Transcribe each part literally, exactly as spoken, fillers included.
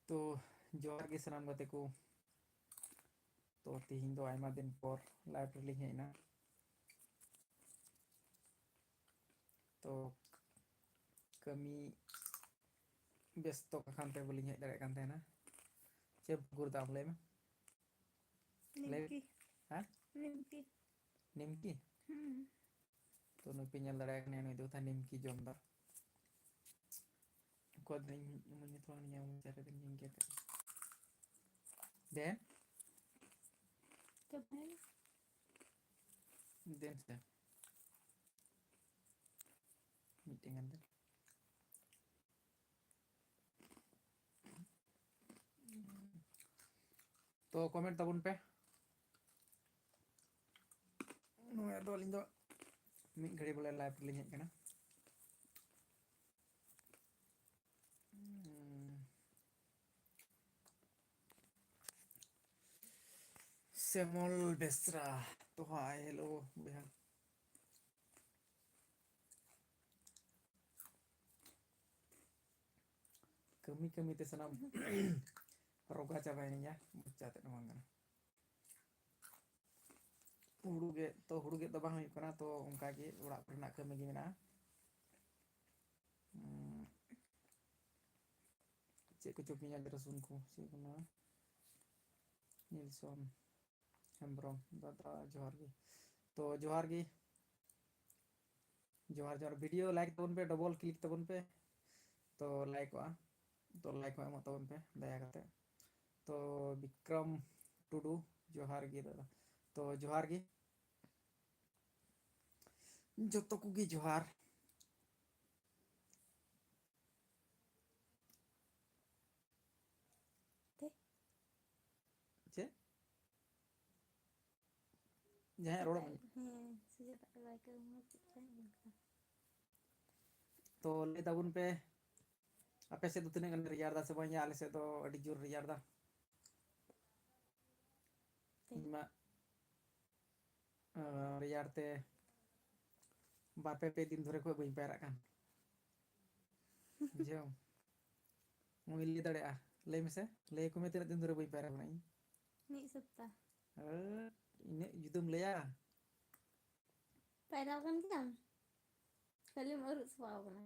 ᱛᱚ ᱡᱚᱦᱟᱨ ᱜᱮ ᱥᱟᱱᱟᱢ ᱜᱟᱛᱮ ᱠᱚ᱾ ᱛᱚ ᱛᱤᱦᱤᱧ ᱫᱚ ᱟᱭᱢᱟ ᱫᱤᱱ ᱯᱚᱨ ᱞᱟᱭᱤᱵᱷ ᱨᱮᱞᱤᱧ ᱦᱮᱡ ᱮᱱᱟ᱾ ᱛᱚ ᱠᱟᱹᱢᱤ ᱵᱮᱥᱛᱚ ᱠᱟᱱ ᱛᱮ ᱵᱟᱹᱞᱤᱧ ᱦᱮᱡ ᱫᱟᱲᱮᱭᱟᱜ ᱠᱟᱱ ᱛᱟᱦᱮᱱᱟ᱾ ᱪᱮᱫ ᱵᱷᱩᱜᱩᱨ ᱫᱟᱢ ᱞᱟᱹᱭ ᱢᱮ? ᱞᱟᱹᱭ ᱢᱮ᱾ ᱱᱤᱢᱠᱤ᱾ ᱦᱮᱸ? ᱱᱤᱢᱠᱤ᱾ ᱱᱤᱢᱠᱤ? ᱦᱩᱸ᱾ ᱛᱚ ᱱᱩᱭ ᱯᱮ ᱧᱮᱞ ᱫᱟᱲᱮᱭᱟᱜ ᱠᱟᱱᱟ, ᱱᱩᱭ ᱫᱚ ᱛᱟᱦᱮᱸ ᱱᱤᱢᱠᱤ ᱡᱚᱢ ᱫᱟ᱾ ᱚᱠᱚᱭ ᱫᱚᱧ ᱤᱢᱟᱹᱧ ᱢᱮ ᱛᱷᱚᱲᱟ, ᱱᱤᱭᱟᱹ ᱢᱚᱪᱟ ᱨᱮ ᱫᱚᱧ ᱜᱮᱫ ᱠᱟᱜ᱾ ᱫᱮ᱾ ᱪᱟᱵᱟᱭᱮᱱᱟ᱾ ᱫᱮᱱ ᱥᱮ᱾ ᱢᱤᱫᱴᱮᱱ ᱜᱟᱱ ᱫᱮᱱ᱾ ᱛᱚ comment ᱛᱟᱵᱚᱱ ᱯᱮ᱾ ᱱᱚᱜᱼᱚᱭ ᱟᱫᱚ ᱟᱹᱞᱤᱧ ᱫᱚ ᱢᱤᱫ ᱜᱷᱟᱹᱲᱤ ᱵᱚᱞᱮ ᱞᱟᱭᱤᱵᱷ ᱨᱮᱞᱤᱧ ᱦᱮᱡ ᱠᱟᱱᱟ᱾ ᱥᱮᱢᱚᱞ ᱵᱮᱥᱨᱟ, ᱛᱚ ᱦᱟᱭ, ᱦᱮᱞᱳ ᱵᱚᱭᱦᱟ᱾ ᱠᱟᱹᱢᱤ ᱠᱟᱹᱢᱤ ᱛᱮ ᱥᱟᱱᱟᱢ ᱨᱚᱜᱟ ᱪᱟᱵᱟᱭᱮᱱ ᱜᱮᱭᱟ, ᱵᱟᱧᱪᱟᱣ ᱛᱮᱫ ᱦᱚᱸ ᱵᱟᱝ ᱠᱟᱱᱟ᱾ ᱦᱩᱲᱩ ᱜᱮᱫ ᱛᱚ, ᱦᱩᱲᱩ ᱜᱮᱫ ᱫᱚ ᱵᱟᱝ ᱦᱩᱭᱩᱜ ᱠᱟᱱᱟ, ᱛᱚ ᱚᱱᱠᱟ ᱜᱮ ᱚᱲᱟᱜ ᱠᱚᱨᱮᱱᱟᱜ ᱠᱟᱹᱢᱤ ᱜᱮ ᱢᱮᱱᱟᱜᱼᱟ᱾ ᱩᱸ, ᱪᱮᱫ ᱠᱚᱪᱚ ᱯᱮᱸᱭᱟᱡᱽ ᱨᱟᱹᱥᱩᱱ ᱠᱚ ᱪᱮᱫ ᱠᱚ ᱢᱮᱱᱟ? ᱱᱤᱞᱥᱚᱱ ᱦᱮᱢᱵᱨᱚᱢ, ᱫᱟᱫᱟ ᱡᱚᱦᱟᱨ ᱜᱮ᱾ ᱛᱚ ᱡᱚᱦᱟᱨ ᱜᱮ, ᱡᱚᱦᱟᱨ ᱡᱚᱦᱟᱨ᱾ ᱵᱷᱤᱰᱤᱭᱳ ᱞᱟᱭᱤᱠ ᱛᱟᱵᱚᱱ ᱯᱮ, ᱰᱚᱵᱚᱞ ᱠᱞᱤᱠ ᱛᱟᱵᱚᱱ ᱯᱮ, ᱛᱚ ᱞᱟᱭᱤᱠᱚᱜᱼᱟ᱾ ᱛᱚ ᱞᱟᱭᱤᱠ ᱦᱚᱸ ᱮᱢᱚᱜ ᱛᱟᱵᱚᱱ ᱯᱮ ᱫᱟᱭᱟ ᱠᱟᱛᱮ᱾ ᱛᱚ ᱵᱤᱠᱨᱚᱢ ᱴᱩᱰᱩ, ᱡᱚᱦᱟᱨ ᱜᱮ ᱫᱟᱫᱟ᱾ ᱛᱚ ᱡᱚᱦᱟᱨ ᱜᱮ, ᱡᱚᱛᱚ ᱠᱚᱜᱮ ᱡᱚᱦᱟᱨ᱾ ᱛᱮ? ᱪᱮᱫ? ᱡᱟᱦᱟᱸᱭᱟᱜ ᱨᱚᱲ ᱥᱮᱛᱟᱜ ᱵᱟᱝ ᱨᱮ, ᱦᱮᱸ, ᱥᱮᱛᱟᱜ ᱨᱮ ᱵᱟᱭ ᱠᱟᱹᱢᱤᱭᱟ, ᱪᱮᱫ ᱠᱟᱭ ᱢᱮᱱ ᱠᱟᱫᱟ? ᱛᱚ ᱞᱟᱹᱭ ᱛᱟᱵᱚᱱ ᱯᱮ, ᱟᱯᱮ ᱥᱮᱫ ᱫᱚ ᱛᱤᱱᱟᱹᱜ ᱜᱟᱱ ᱨᱮᱭᱟᱲ ᱫᱟ ᱥᱮ ᱵᱟᱝ? ᱭᱟ, ᱟᱞᱮ ᱥᱮᱫ ᱫᱚ ᱟᱹᱰᱤ ᱡᱳᱨ ᱨᱮᱭᱟᱲ ᱫᱟ᱾ ᱛᱮ? ᱤᱧ ᱢᱟ, ᱟᱸ, ᱨᱮᱭᱟᱲ ᱛᱮ ᱵᱟᱨ ᱯᱮ, ᱯᱮ ᱫᱤᱱ ᱫᱷᱚᱨᱮ ᱠᱷᱚᱡ ᱵᱟᱹᱧ ᱯᱟᱭᱨᱟᱜ ᱠᱟᱱ᱾ ᱵᱩᱡᱷᱟᱹᱣ? ᱩᱱᱤ ᱞᱟᱹᱭ ᱫᱟᱲᱮᱭᱟᱜᱼᱟ᱾ ᱞᱟᱹᱭ ᱢᱮᱥᱮ, ᱞᱟᱹᱭ ᱟᱠᱚ ᱢᱮ ᱛᱤᱱᱟᱹᱜ ᱫᱤᱱ ᱫᱷᱚᱨᱮ ᱵᱟᱹᱧ ᱯᱟᱭᱨᱟ ᱠᱟᱱᱟ ᱤᱧ᱾ ᱢᱤᱫ ᱥᱚᱯᱛᱟ᱾ ᱟᱹ, ᱤᱱᱟᱹᱜ ᱡᱩᱫᱟᱹᱢ ᱞᱟᱹᱭᱟ? ᱯᱟᱭᱨᱟ ᱟᱠᱟᱱ ᱜᱮᱭᱟᱢ? ᱠᱷᱟᱹᱞᱤᱢ ᱟᱹᱨᱩᱵ ᱥᱟᱯᱷᱟ ᱟᱠᱟᱱᱟ᱾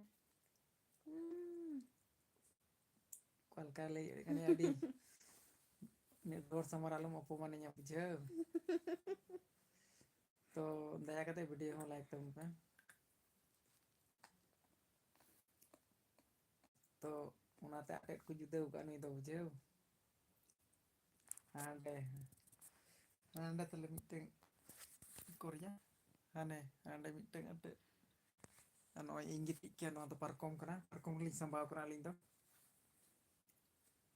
ᱦᱩᱸ᱾ ᱚᱠᱟ ᱞᱮᱠᱟ ᱞᱟᱹᱭ ᱠᱟᱱᱟ ᱟᱹᱰᱤ᱾ ᱢᱤᱫ ᱦᱚᱲ ᱥᱟᱢᱟᱝ ᱨᱮ ᱟᱞᱚᱢ ᱚᱯᱚᱢᱟᱱᱤᱧᱟ, ᱵᱩᱡᱷᱟᱹᱣ? ᱛᱚ ᱫᱟᱭᱟ ᱠᱟᱛᱮ video ᱦᱚᱸ like ᱛᱟᱵᱚᱱ ᱯᱮ᱾ ᱛᱚ ᱚᱱᱟᱛᱮ ᱟᱴᱮᱫ ᱠᱚ ᱡᱩᱫᱟᱹ ᱟᱠᱟᱫ ᱱᱩᱭ ᱫᱚ, ᱵᱩᱡᱷᱟᱹᱣ? ᱦᱟᱸᱰᱮ, ᱦᱟᱸᱰᱮ ᱛᱟᱦᱞᱮ ᱢᱤᱫᱴᱮᱱ ᱠᱚᱨᱤᱭᱟ, ᱦᱟᱱᱮ ᱦᱟᱸᱰᱮ ᱢᱤᱫᱴᱮᱱ ᱟᱴᱮᱫ᱾ ᱟᱨ ᱱᱚᱜᱼᱚᱭ ᱤᱧ ᱜᱤᱛᱤᱡ ᱠᱟᱱ, ᱱᱚᱣᱟ ᱫᱚ ᱯᱟᱨᱠᱚᱢ ᱠᱟᱱᱟ, ᱯᱟᱨᱠᱚᱢ ᱨᱮᱞᱤᱧ ᱥᱟᱢᱵᱟᱣ ᱠᱟᱱᱟ ᱟᱹᱞᱤᱧ ᱫᱚ᱾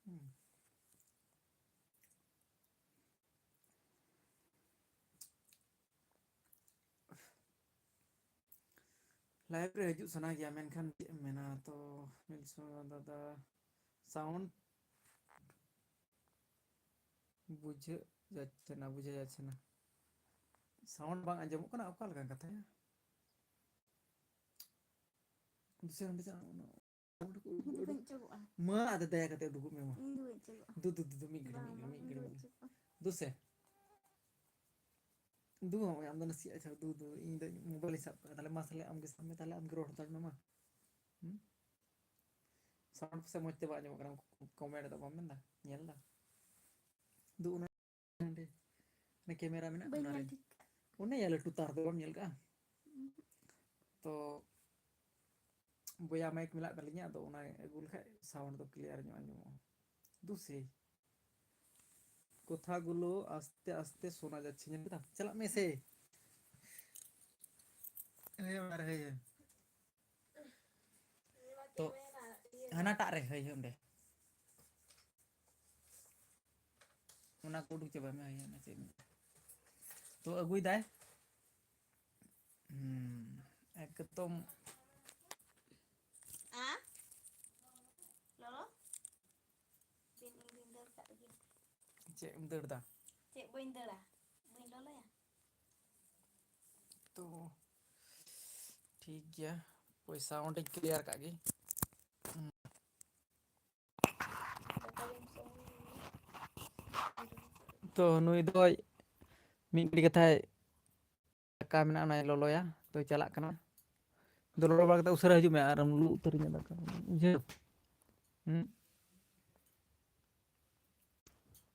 ᱦᱩᱸ᱾ Live ᱨᱮ ᱦᱤᱡᱩᱜ ᱥᱟᱱᱟ ᱜᱮᱭᱟ, ᱢᱮᱱᱠᱷᱟᱱ ᱪᱮᱫ ᱮᱢ ᱢᱮᱱᱟ? ᱛᱚ ᱢᱤᱫ ᱥᱚᱢᱚᱭ ᱫᱟᱫᱟ sound ᱵᱩᱡᱷᱟᱹᱜ ᱡᱟᱪᱪᱷᱮ ᱱᱟ, ᱵᱩᱡᱷᱟᱹᱣ ᱡᱟᱪᱪᱷᱮ ᱱᱟ᱾ Sound ᱵᱟᱝ ᱟᱸᱡᱚᱢᱚᱜ ᱠᱟᱱᱟ, ᱚᱠᱟ ᱞᱮᱠᱟᱱ ᱠᱟᱛᱷᱟᱭᱟ? ᱫᱩᱥᱮ ᱚᱸᱰᱮ ᱪᱟᱞᱟᱜ ᱢᱮ᱾ ᱤᱧ ᱫᱚ ᱵᱟᱹᱧ ᱚᱪᱚᱜᱚᱜᱼᱟ᱾ ᱢᱟ, ᱟᱫᱚ ᱫᱟᱭᱟ ᱠᱟᱛᱮ ᱩᱰᱩᱠᱚᱜ ᱢᱮ, ᱢᱟ᱾ ᱤᱧ ᱫᱚ ᱵᱟᱹᱧ ᱚᱪᱚᱜᱚᱜᱼᱟ᱾ ᱫᱩ, ᱫᱩ, ᱫᱩ, ᱫᱩ, ᱢᱤᱫ ᱜᱷᱟᱹᱲᱤᱡ, ᱵᱟᱝ, ᱢᱤᱫ ᱵᱟᱝ, ᱜᱷᱟᱹᱲᱤᱡ, ᱤᱧ ᱫᱚ ᱢᱤᱫ ᱵᱟᱹᱧ ᱜᱷᱟᱹᱲᱤᱡ᱾ ᱚᱪᱚᱜᱚᱜᱼᱟ᱾ ᱫᱩ ᱥᱮ᱾ ᱫᱩ, ᱟᱢ ᱫᱚ ᱱᱟᱥᱮᱭᱟᱜ ᱟᱪᱪᱷᱟ, ᱫᱩ, ᱫᱩ, ᱤᱧ ᱫᱚ mobile ᱤᱧ ᱥᱟᱵ ᱠᱟᱜᱼᱟ᱾ ᱛᱟᱦᱞᱮ ᱢᱟ, ᱛᱟᱦᱞᱮ ᱟᱢ ᱜᱮ ᱥᱟᱵ ᱢᱮ, ᱛᱟᱦᱞᱮ ᱟᱢ ᱜᱮ ᱨᱚᱲ ᱦᱟᱛᱟᱲ ᱢᱮ, ᱢᱟ᱾ ᱦᱩᱸ? Sound ᱯᱟᱥᱮ ᱢᱚᱡᱽ ᱛᱮ ᱵᱟᱝ ᱟᱸᱡᱚᱢᱚᱜ ᱠᱟᱱᱟ, comment ᱫᱚ ᱵᱟᱢ ᱢᱮᱱ ᱫᱟ? ᱧᱮᱞ ᱫᱟ? ᱫᱩ, ᱚᱱᱟ ᱦᱟᱸᱰᱮ᱾ ᱚᱱᱟ camera ᱢᱮᱱᱟᱜ, ᱵᱟᱹᱧ ᱚᱱᱟ ᱨᱮ᱾ ᱧᱮᱞ ᱴᱷᱤᱠ᱾ ᱚᱱᱮ ᱭᱟ ᱞᱟᱹᱴᱩ ᱛᱟᱨ ᱫᱚ ᱵᱟᱢ ᱧᱮᱞ ᱠᱟᱜᱼᱟ? ᱩᱸᱦᱩ᱾ ᱛᱚ, ᱵᱚᱭᱟ mic ᱢᱮᱱᱟᱜ ᱛᱟᱹᱞᱤᱧᱟ, ᱟᱫᱚ ᱚᱱᱟ ᱟᱹᱜᱩ ᱞᱮᱠᱷᱟᱡ sound ᱫᱚ clear ᱧᱚᱜ ᱟᱸᱡᱚᱢᱚᱜᱼᱟ᱾ ᱫᱩᱥᱮ᱾ কথাগুলো আস্তে আস্তে শোনা যাচ্ছে, ᱧᱮᱞ ᱠᱮᱫᱟᱢ? ᱪᱟᱞᱟᱜ ᱢᱮ ᱥᱮ᱾ ᱦᱮᱸ, ᱢᱟᱨ, ᱦᱮᱸ, ᱦᱮᱸ᱾ ᱛᱚ, ᱦᱟᱱᱟᱴᱟᱜ ᱨᱮ, ᱦᱳᱭ, ᱦᱳᱭ, ᱚᱸᱰᱮ᱾ ᱚᱱᱟ ᱠᱚ ᱩᱰᱩᱠ ᱪᱟᱵᱟᱭ ᱢᱮ, ᱦᱳᱭ, ᱚᱱᱟ ᱪᱮᱫ ᱢᱮᱱᱟᱜᱼᱟ? ᱛᱚ, ᱟᱹᱜᱩᱭ ᱫᱟᱭ᱾ ᱦᱩᱸ, ᱮᱠᱫᱚᱢ᱾ ᱟ? ᱞᱚᱞᱚ? ᱫᱤᱱ ᱤᱧ ᱫᱩᱧ ᱫᱟᱹᱲ ᱠᱟᱜ ᱜᱮ᱾ ᱪᱮᱫ ᱮᱢ ᱫᱟᱹᱲ ᱫᱟ? ᱪᱮᱫ ᱵᱟᱹᱧ ᱫᱟᱹᱲᱟ? ᱵᱟᱹᱧ ᱞᱚᱞᱚᱭᱟ? ᱛᱚ, ᱴᱷᱤᱠ ᱜᱮᱭᱟ, ᱯᱚᱭᱥᱟ ᱚᱸᱰᱮᱧ clear ᱠᱟᱜ ᱜᱮ᱾ ᱛᱚ ᱱᱩᱭ ᱫᱚᱭ ᱢᱤᱫ ᱜᱷᱟᱹᱲᱤ ᱠᱟᱛᱷᱟᱭ ᱫᱟᱠᱟ ᱢᱮᱱᱟᱜᱼᱟ, ᱚᱱᱟᱭ ᱞᱚᱞᱚᱭᱟ, ᱛᱚᱭ ᱪᱟᱞᱟᱜ ᱠᱟᱱᱟ᱾ ᱫᱚ ᱞᱚᱞᱚ ᱵᱟᱲᱟ ᱠᱟᱛᱮ ᱩᱥᱟᱹᱨᱟ ᱦᱤᱡᱩᱜ ᱢᱮ, ᱟᱨ ᱮᱢ ᱞᱩ ᱩᱛᱟᱹᱨᱤᱧᱟ ᱫᱟᱠᱟ, ᱵᱩᱡᱷᱟᱹᱣ? ᱦᱩᱸ?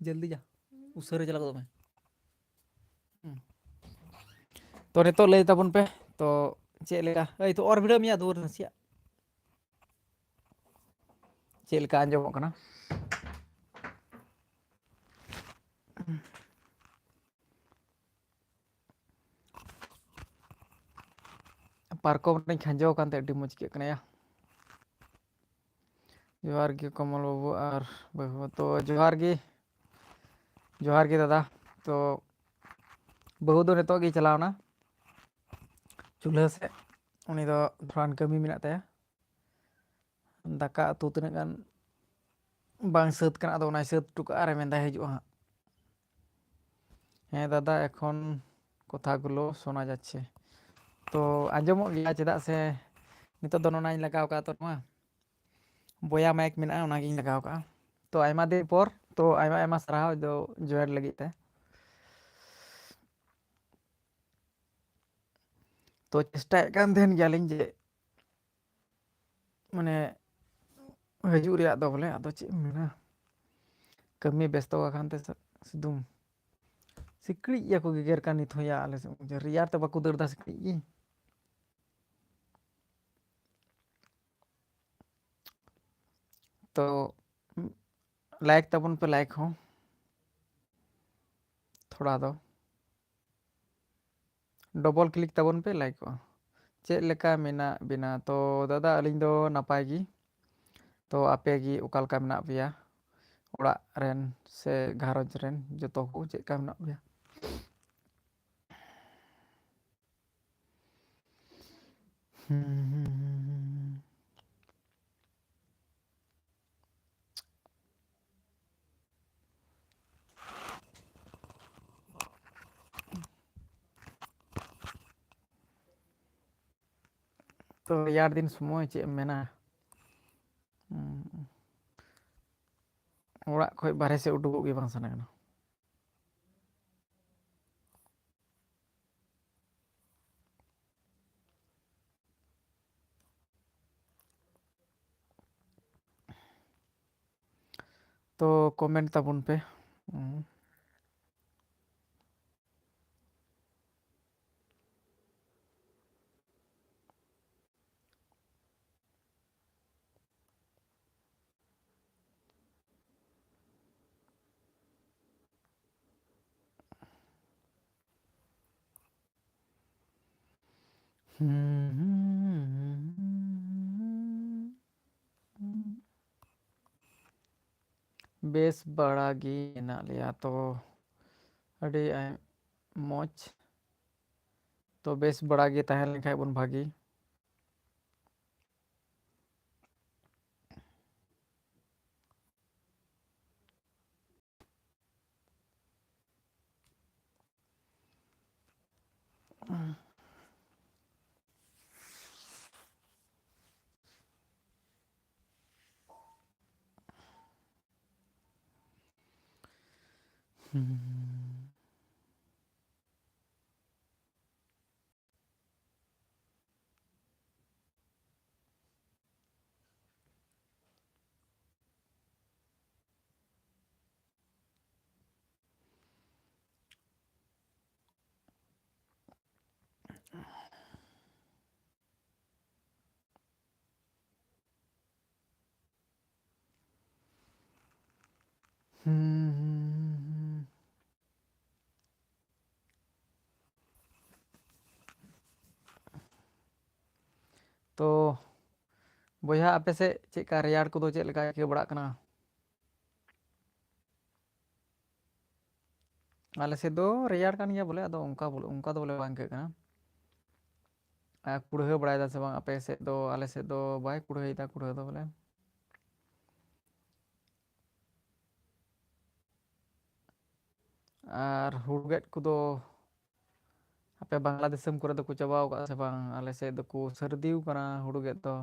ᱡᱚᱞᱫᱤ ᱡᱟ, ᱩᱥᱟᱹᱨᱟ ᱪᱟᱞᱟᱜ ᱜᱚᱫᱚᱜ ᱢᱮ᱾ ᱦᱩᱸ᱾ ᱛᱚ ᱱᱤᱛᱚᱜ ᱞᱟᱹᱭ ᱛᱟᱵᱚᱱ ᱯᱮ, ᱛᱚ ᱪᱮᱫ ᱞᱮᱠᱟ? ᱮᱭ ᱛᱚ ᱚᱨ ᱵᱷᱤᱲᱟᱹᱣ ᱢᱮᱭᱟ ᱫᱩᱣᱟᱹᱨ ᱱᱟᱥᱮᱭᱟᱜ᱾ ᱪᱮᱫ ᱞᱮᱠᱟ ᱟᱸᱡᱚᱢᱚᱜ ᱠᱟᱱᱟ? ᱯᱟᱨᱠᱚᱢ ᱨᱮᱧ ᱠᱷᱟᱸᱡᱚ ᱟᱠᱟᱱ ᱛᱮ ᱟᱹᱰᱤ ᱢᱚᱡᱽ ᱟᱹᱭᱠᱟᱹᱜ ᱠᱟᱱᱟ ᱭᱟ᱾ ᱡᱚᱦᱟᱨ ᱜᱮ ᱠᱚᱢᱚᱞ ᱵᱟᱹᱵᱩ ᱟᱨ ᱵᱟᱹᱦᱩ᱾ ᱛᱚ ᱡᱚᱦᱟᱨ ᱜᱮ, ᱡᱚᱦᱟᱨ ᱜᱮ ᱫᱟᱫᱟ᱾ ᱛᱚ ᱵᱟᱹᱦᱩ ᱫᱚ ᱱᱤᱛᱚᱜ ᱜᱮᱭ ᱪᱟᱞᱟᱣᱱᱟ, ᱪᱩᱞᱦᱟᱹ ᱥᱮᱫ᱾ ᱩᱱᱤ ᱫᱚ ᱛᱷᱚᱲᱟᱱ ᱠᱟᱹᱢᱤ ᱢᱮᱱᱟᱜ ᱛᱟᱭᱟ, ᱫᱟᱠᱟ ᱩᱛᱩ ᱛᱤᱱᱟᱹᱜ ᱜᱟᱱ ᱵᱟᱝ ᱥᱟᱹᱛ ᱠᱟᱱᱟ, ᱟᱫᱚ ᱚᱱᱟᱭ ᱥᱟᱹᱛ ᱦᱚᱴᱚ ᱠᱟᱜᱼᱟ ᱟᱨᱮ ᱢᱮᱱᱫᱟ ᱦᱤᱡᱩᱜᱼᱟ ᱦᱟᱸᱜ᱾ ᱦᱮᱸ ᱫᱟᱫᱟ, ᱮᱠᱷᱚᱱ ᱠᱚᱛᱷᱟᱜᱩᱞᱳ ᱥᱳᱱᱟ ᱡᱟᱪᱪᱷᱮ᱾ ᱛᱚ ᱟᱸᱡᱚᱢᱚᱜ ᱜᱮᱭᱟ, ᱪᱮᱫᱟᱜ ᱥᱮ ᱱᱤᱛᱚᱜ ᱫᱚ ᱱᱚᱣᱟᱧ ᱞᱟᱜᱟᱣ ᱠᱟᱜᱼᱟ, ᱛᱚ ᱱᱚᱣᱟ ᱵᱚᱭᱟ ᱢᱟᱭᱤᱠ ᱢᱮᱱᱟᱜᱼᱟ, ᱚᱱᱟᱜᱤᱧ ᱞᱟᱜᱟᱣ ᱠᱟᱜᱼᱟ᱾ ᱛᱚ ᱟᱭᱢᱟ ᱫᱤᱱ ᱯᱚᱨ, ᱛᱚ ᱟᱭᱢᱟ ᱟᱭᱢᱟ ᱥᱟᱨᱦᱟᱣ ᱫᱚ ᱡᱚᱭᱮᱱ ᱞᱟᱹᱜᱤᱫ ᱛᱮ᱾ ᱛᱚ ᱪᱮᱥᱴᱟᱭᱮᱫ ᱠᱟᱱ ᱛᱟᱦᱮᱱ ᱜᱮᱭᱟᱞᱤᱧ ᱡᱮ ᱢᱟᱱᱮ ᱦᱤᱡᱩᱜ ᱨᱮᱭᱟᱜ ᱫᱚ ᱵᱚᱞᱮ, ᱟᱫᱚ ᱪᱮᱫ ᱮᱢ ᱢᱮᱱᱟ, ᱠᱟᱹᱢᱤ ᱵᱮᱥᱛᱚ ᱟᱠᱟᱱ ᱛᱮ ᱥᱩᱫᱩᱢ ᱥᱤᱠᱲᱤᱡ ᱜᱮᱠᱚ ᱜᱮᱜᱮᱨ ᱠᱟᱱ ᱱᱤᱛ ᱦᱚᱸ ᱭᱟ ᱟᱞᱮ ᱥᱮᱫ᱾ ᱨᱮᱭᱟᱲ ᱛᱮ ᱵᱟᱠᱚ ᱫᱟᱹᱲ ᱮᱫᱟ ᱥᱤᱠᱲᱤᱡ ᱜᱮ᱾ ᱛᱚ ᱞᱟᱭᱤᱠ ᱛᱟᱵᱚᱱ ᱯᱮ, ᱞᱟᱭᱤᱠ ᱦᱚᱸ ᱛᱷᱚᱲᱟ ᱫᱚ᱾ ᱰᱚᱵᱚᱞ ᱠᱞᱤᱠ ᱛᱟᱵᱚᱱ ᱯᱮ, ᱞᱟᱭᱤᱠᱚᱜᱼᱟ᱾ ᱪᱮᱫ ᱞᱮᱠᱟ ᱢᱮᱱᱟᱜ ᱵᱤᱱᱟ? ᱛᱚ ᱫᱟᱫᱟ, ᱟᱹᱞᱤᱧ ᱫᱚ ᱱᱟᱯᱟᱭ ᱜᱮ᱾ ᱛᱚ ᱟᱯᱮ ᱜᱮ ᱚᱠᱟ ᱞᱮᱠᱟ ᱢᱮᱱᱟᱜ ᱯᱮᱭᱟ? ᱚᱲᱟᱜ ᱨᱮᱱ ᱥᱮ ᱜᱷᱟᱨᱚᱸᱡᱽ ᱨᱮᱱ ᱡᱚᱛᱚ ᱠᱚ ᱪᱮᱫ ᱞᱮᱠᱟ ᱢᱮᱱᱟᱜ ᱯᱮᱭᱟ? ᱦᱩᱸ, ᱦᱩᱸ, ᱦᱩᱸ, ᱦᱩᱸ, ᱦᱩᱸ᱾ ᱛᱚ ᱨᱮᱭᱟᱲ ᱫᱤᱱ ᱥᱚᱢᱚᱭ ᱪᱮᱫ ᱮᱢ ᱢᱮᱱᱟ? ᱦᱩᱸ᱾ ᱚᱲᱟᱜ ᱠᱷᱚᱡ ᱵᱟᱨᱦᱮ ᱥᱮᱫ ᱩᱰᱩᱠᱚᱜ ᱜᱮ ᱵᱟᱝ ᱥᱟᱱᱟ ᱠᱟᱱᱟ᱾ ᱛᱚ comment ᱛᱟᱵᱚᱱ ᱯᱮ᱾ ᱦᱩᱸ᱾ ᱵᱮᱥ ᱵᱟᱲᱟ ᱜᱮ ᱢᱮᱱᱟᱜ ᱞᱮᱭᱟ, ᱛᱚ ᱟᱹᱰᱤ ᱟᱭ-, ᱢᱚᱡᱽ᱾ ᱛᱚ ᱵᱮᱥ ᱵᱟᱲᱟ ᱜᱮ ᱛᱟᱦᱮᱸ ᱞᱮᱱ ᱠᱷᱟᱡ ᱵᱚᱱ ᱵᱷᱟᱹᱜᱤ᱾ ᱦᱩᱸ, ᱦᱩᱸ, ᱦᱩᱸ, ᱦᱩᱸ᱾ ᱛᱚ ᱵᱚᱭᱦᱟ, ᱟᱯᱮ ᱥᱮᱫ ᱪᱮᱫ ᱞᱮᱠᱟ ᱨᱮᱭᱟᱲ ᱠᱚᱫᱚ ᱪᱮᱫ ᱞᱮᱠᱟ ᱟᱹᱭᱠᱟᱹᱣ ᱵᱟᱲᱟᱜ ᱠᱟᱱᱟ? ᱟᱞᱮ ᱥᱮᱫ ᱫᱚ ᱨᱮᱭᱟᱲ ᱠᱟᱱ ᱜᱮᱭᱟ ᱵᱚᱞᱮ, ᱟᱫᱚ ᱚᱱᱠᱟ ᱵᱚᱞᱮ, ᱚᱱᱠᱟ ᱫᱚ ᱵᱚᱞᱮ ᱵᱟᱝ ᱟᱹᱭᱠᱟᱹᱜ ᱠᱟᱱᱟ᱾ ᱟᱨ ᱠᱩᱲᱦᱟᱹ ᱵᱟᱲᱟᱭ ᱫᱟ ᱥᱮ ᱵᱟᱝ ᱟᱯᱮ ᱥᱮᱫ ᱫᱚ? ᱟᱞᱮ ᱥᱮᱫ ᱫᱚ ᱵᱟᱭ ᱠᱩᱲᱦᱟᱹᱭ ᱫᱟ ᱠᱩᱲᱦᱟᱹ ᱫᱚ ᱵᱚᱞᱮ᱾ ᱟᱨ ᱦᱩᱲᱩ ᱜᱮᱫ ᱠᱚᱫᱚ ᱟᱯᱮ ᱵᱟᱝᱞᱟ ᱫᱤᱥᱚᱢ ᱠᱚᱨᱮ ᱫᱚᱠᱚ ᱪᱟᱵᱟᱣ ᱠᱟᱜᱼᱟ ᱥᱮ ᱵᱟᱝ? ᱟᱞᱮ ᱥᱮᱫ ᱫᱚᱠᱚ ᱥᱟᱹᱨᱫᱤᱣ ᱠᱟᱱᱟ ᱦᱩᱲᱩ ᱜᱮᱫ ᱫᱚ᱾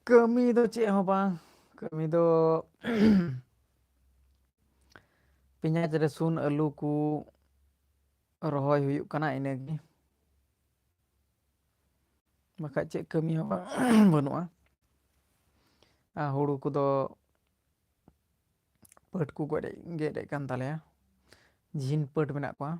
ᱠᱟᱹᱢᱤ ᱫᱚ ᱪᱮᱫ ᱦᱚᱸ ᱵᱟᱝ, ᱠᱟᱹᱢᱤ ᱫᱚ ᱯᱮᱸᱭᱟᱡᱽ, ᱨᱟᱹᱥᱩᱱ, ᱟᱹᱞᱩ ᱠᱚ ᱨᱚᱦᱚᱭ ᱦᱩᱭᱩᱜ ᱠᱟᱱᱟ, ᱤᱱᱟᱹᱜᱮ᱾ ᱵᱟᱠᱷᱟᱡ ᱪᱮᱫ ᱠᱟᱹᱢᱤ ᱦᱚᱸ ᱵᱟᱹᱱᱩᱜᱼᱟ᱾ ᱟᱨ ᱦᱩᱲᱩ ᱠᱚᱫᱚ ᱯᱟᱹᱴ ᱠᱚ ᱜᱚᱡ ᱜᱮᱫ ᱮᱫ ᱠᱟᱱ ᱛᱟᱞᱮᱭᱟ, ᱡᱷᱤᱱ ᱯᱟᱹᱴ ᱢᱮᱱᱟᱜ ᱠᱚᱣᱟ᱾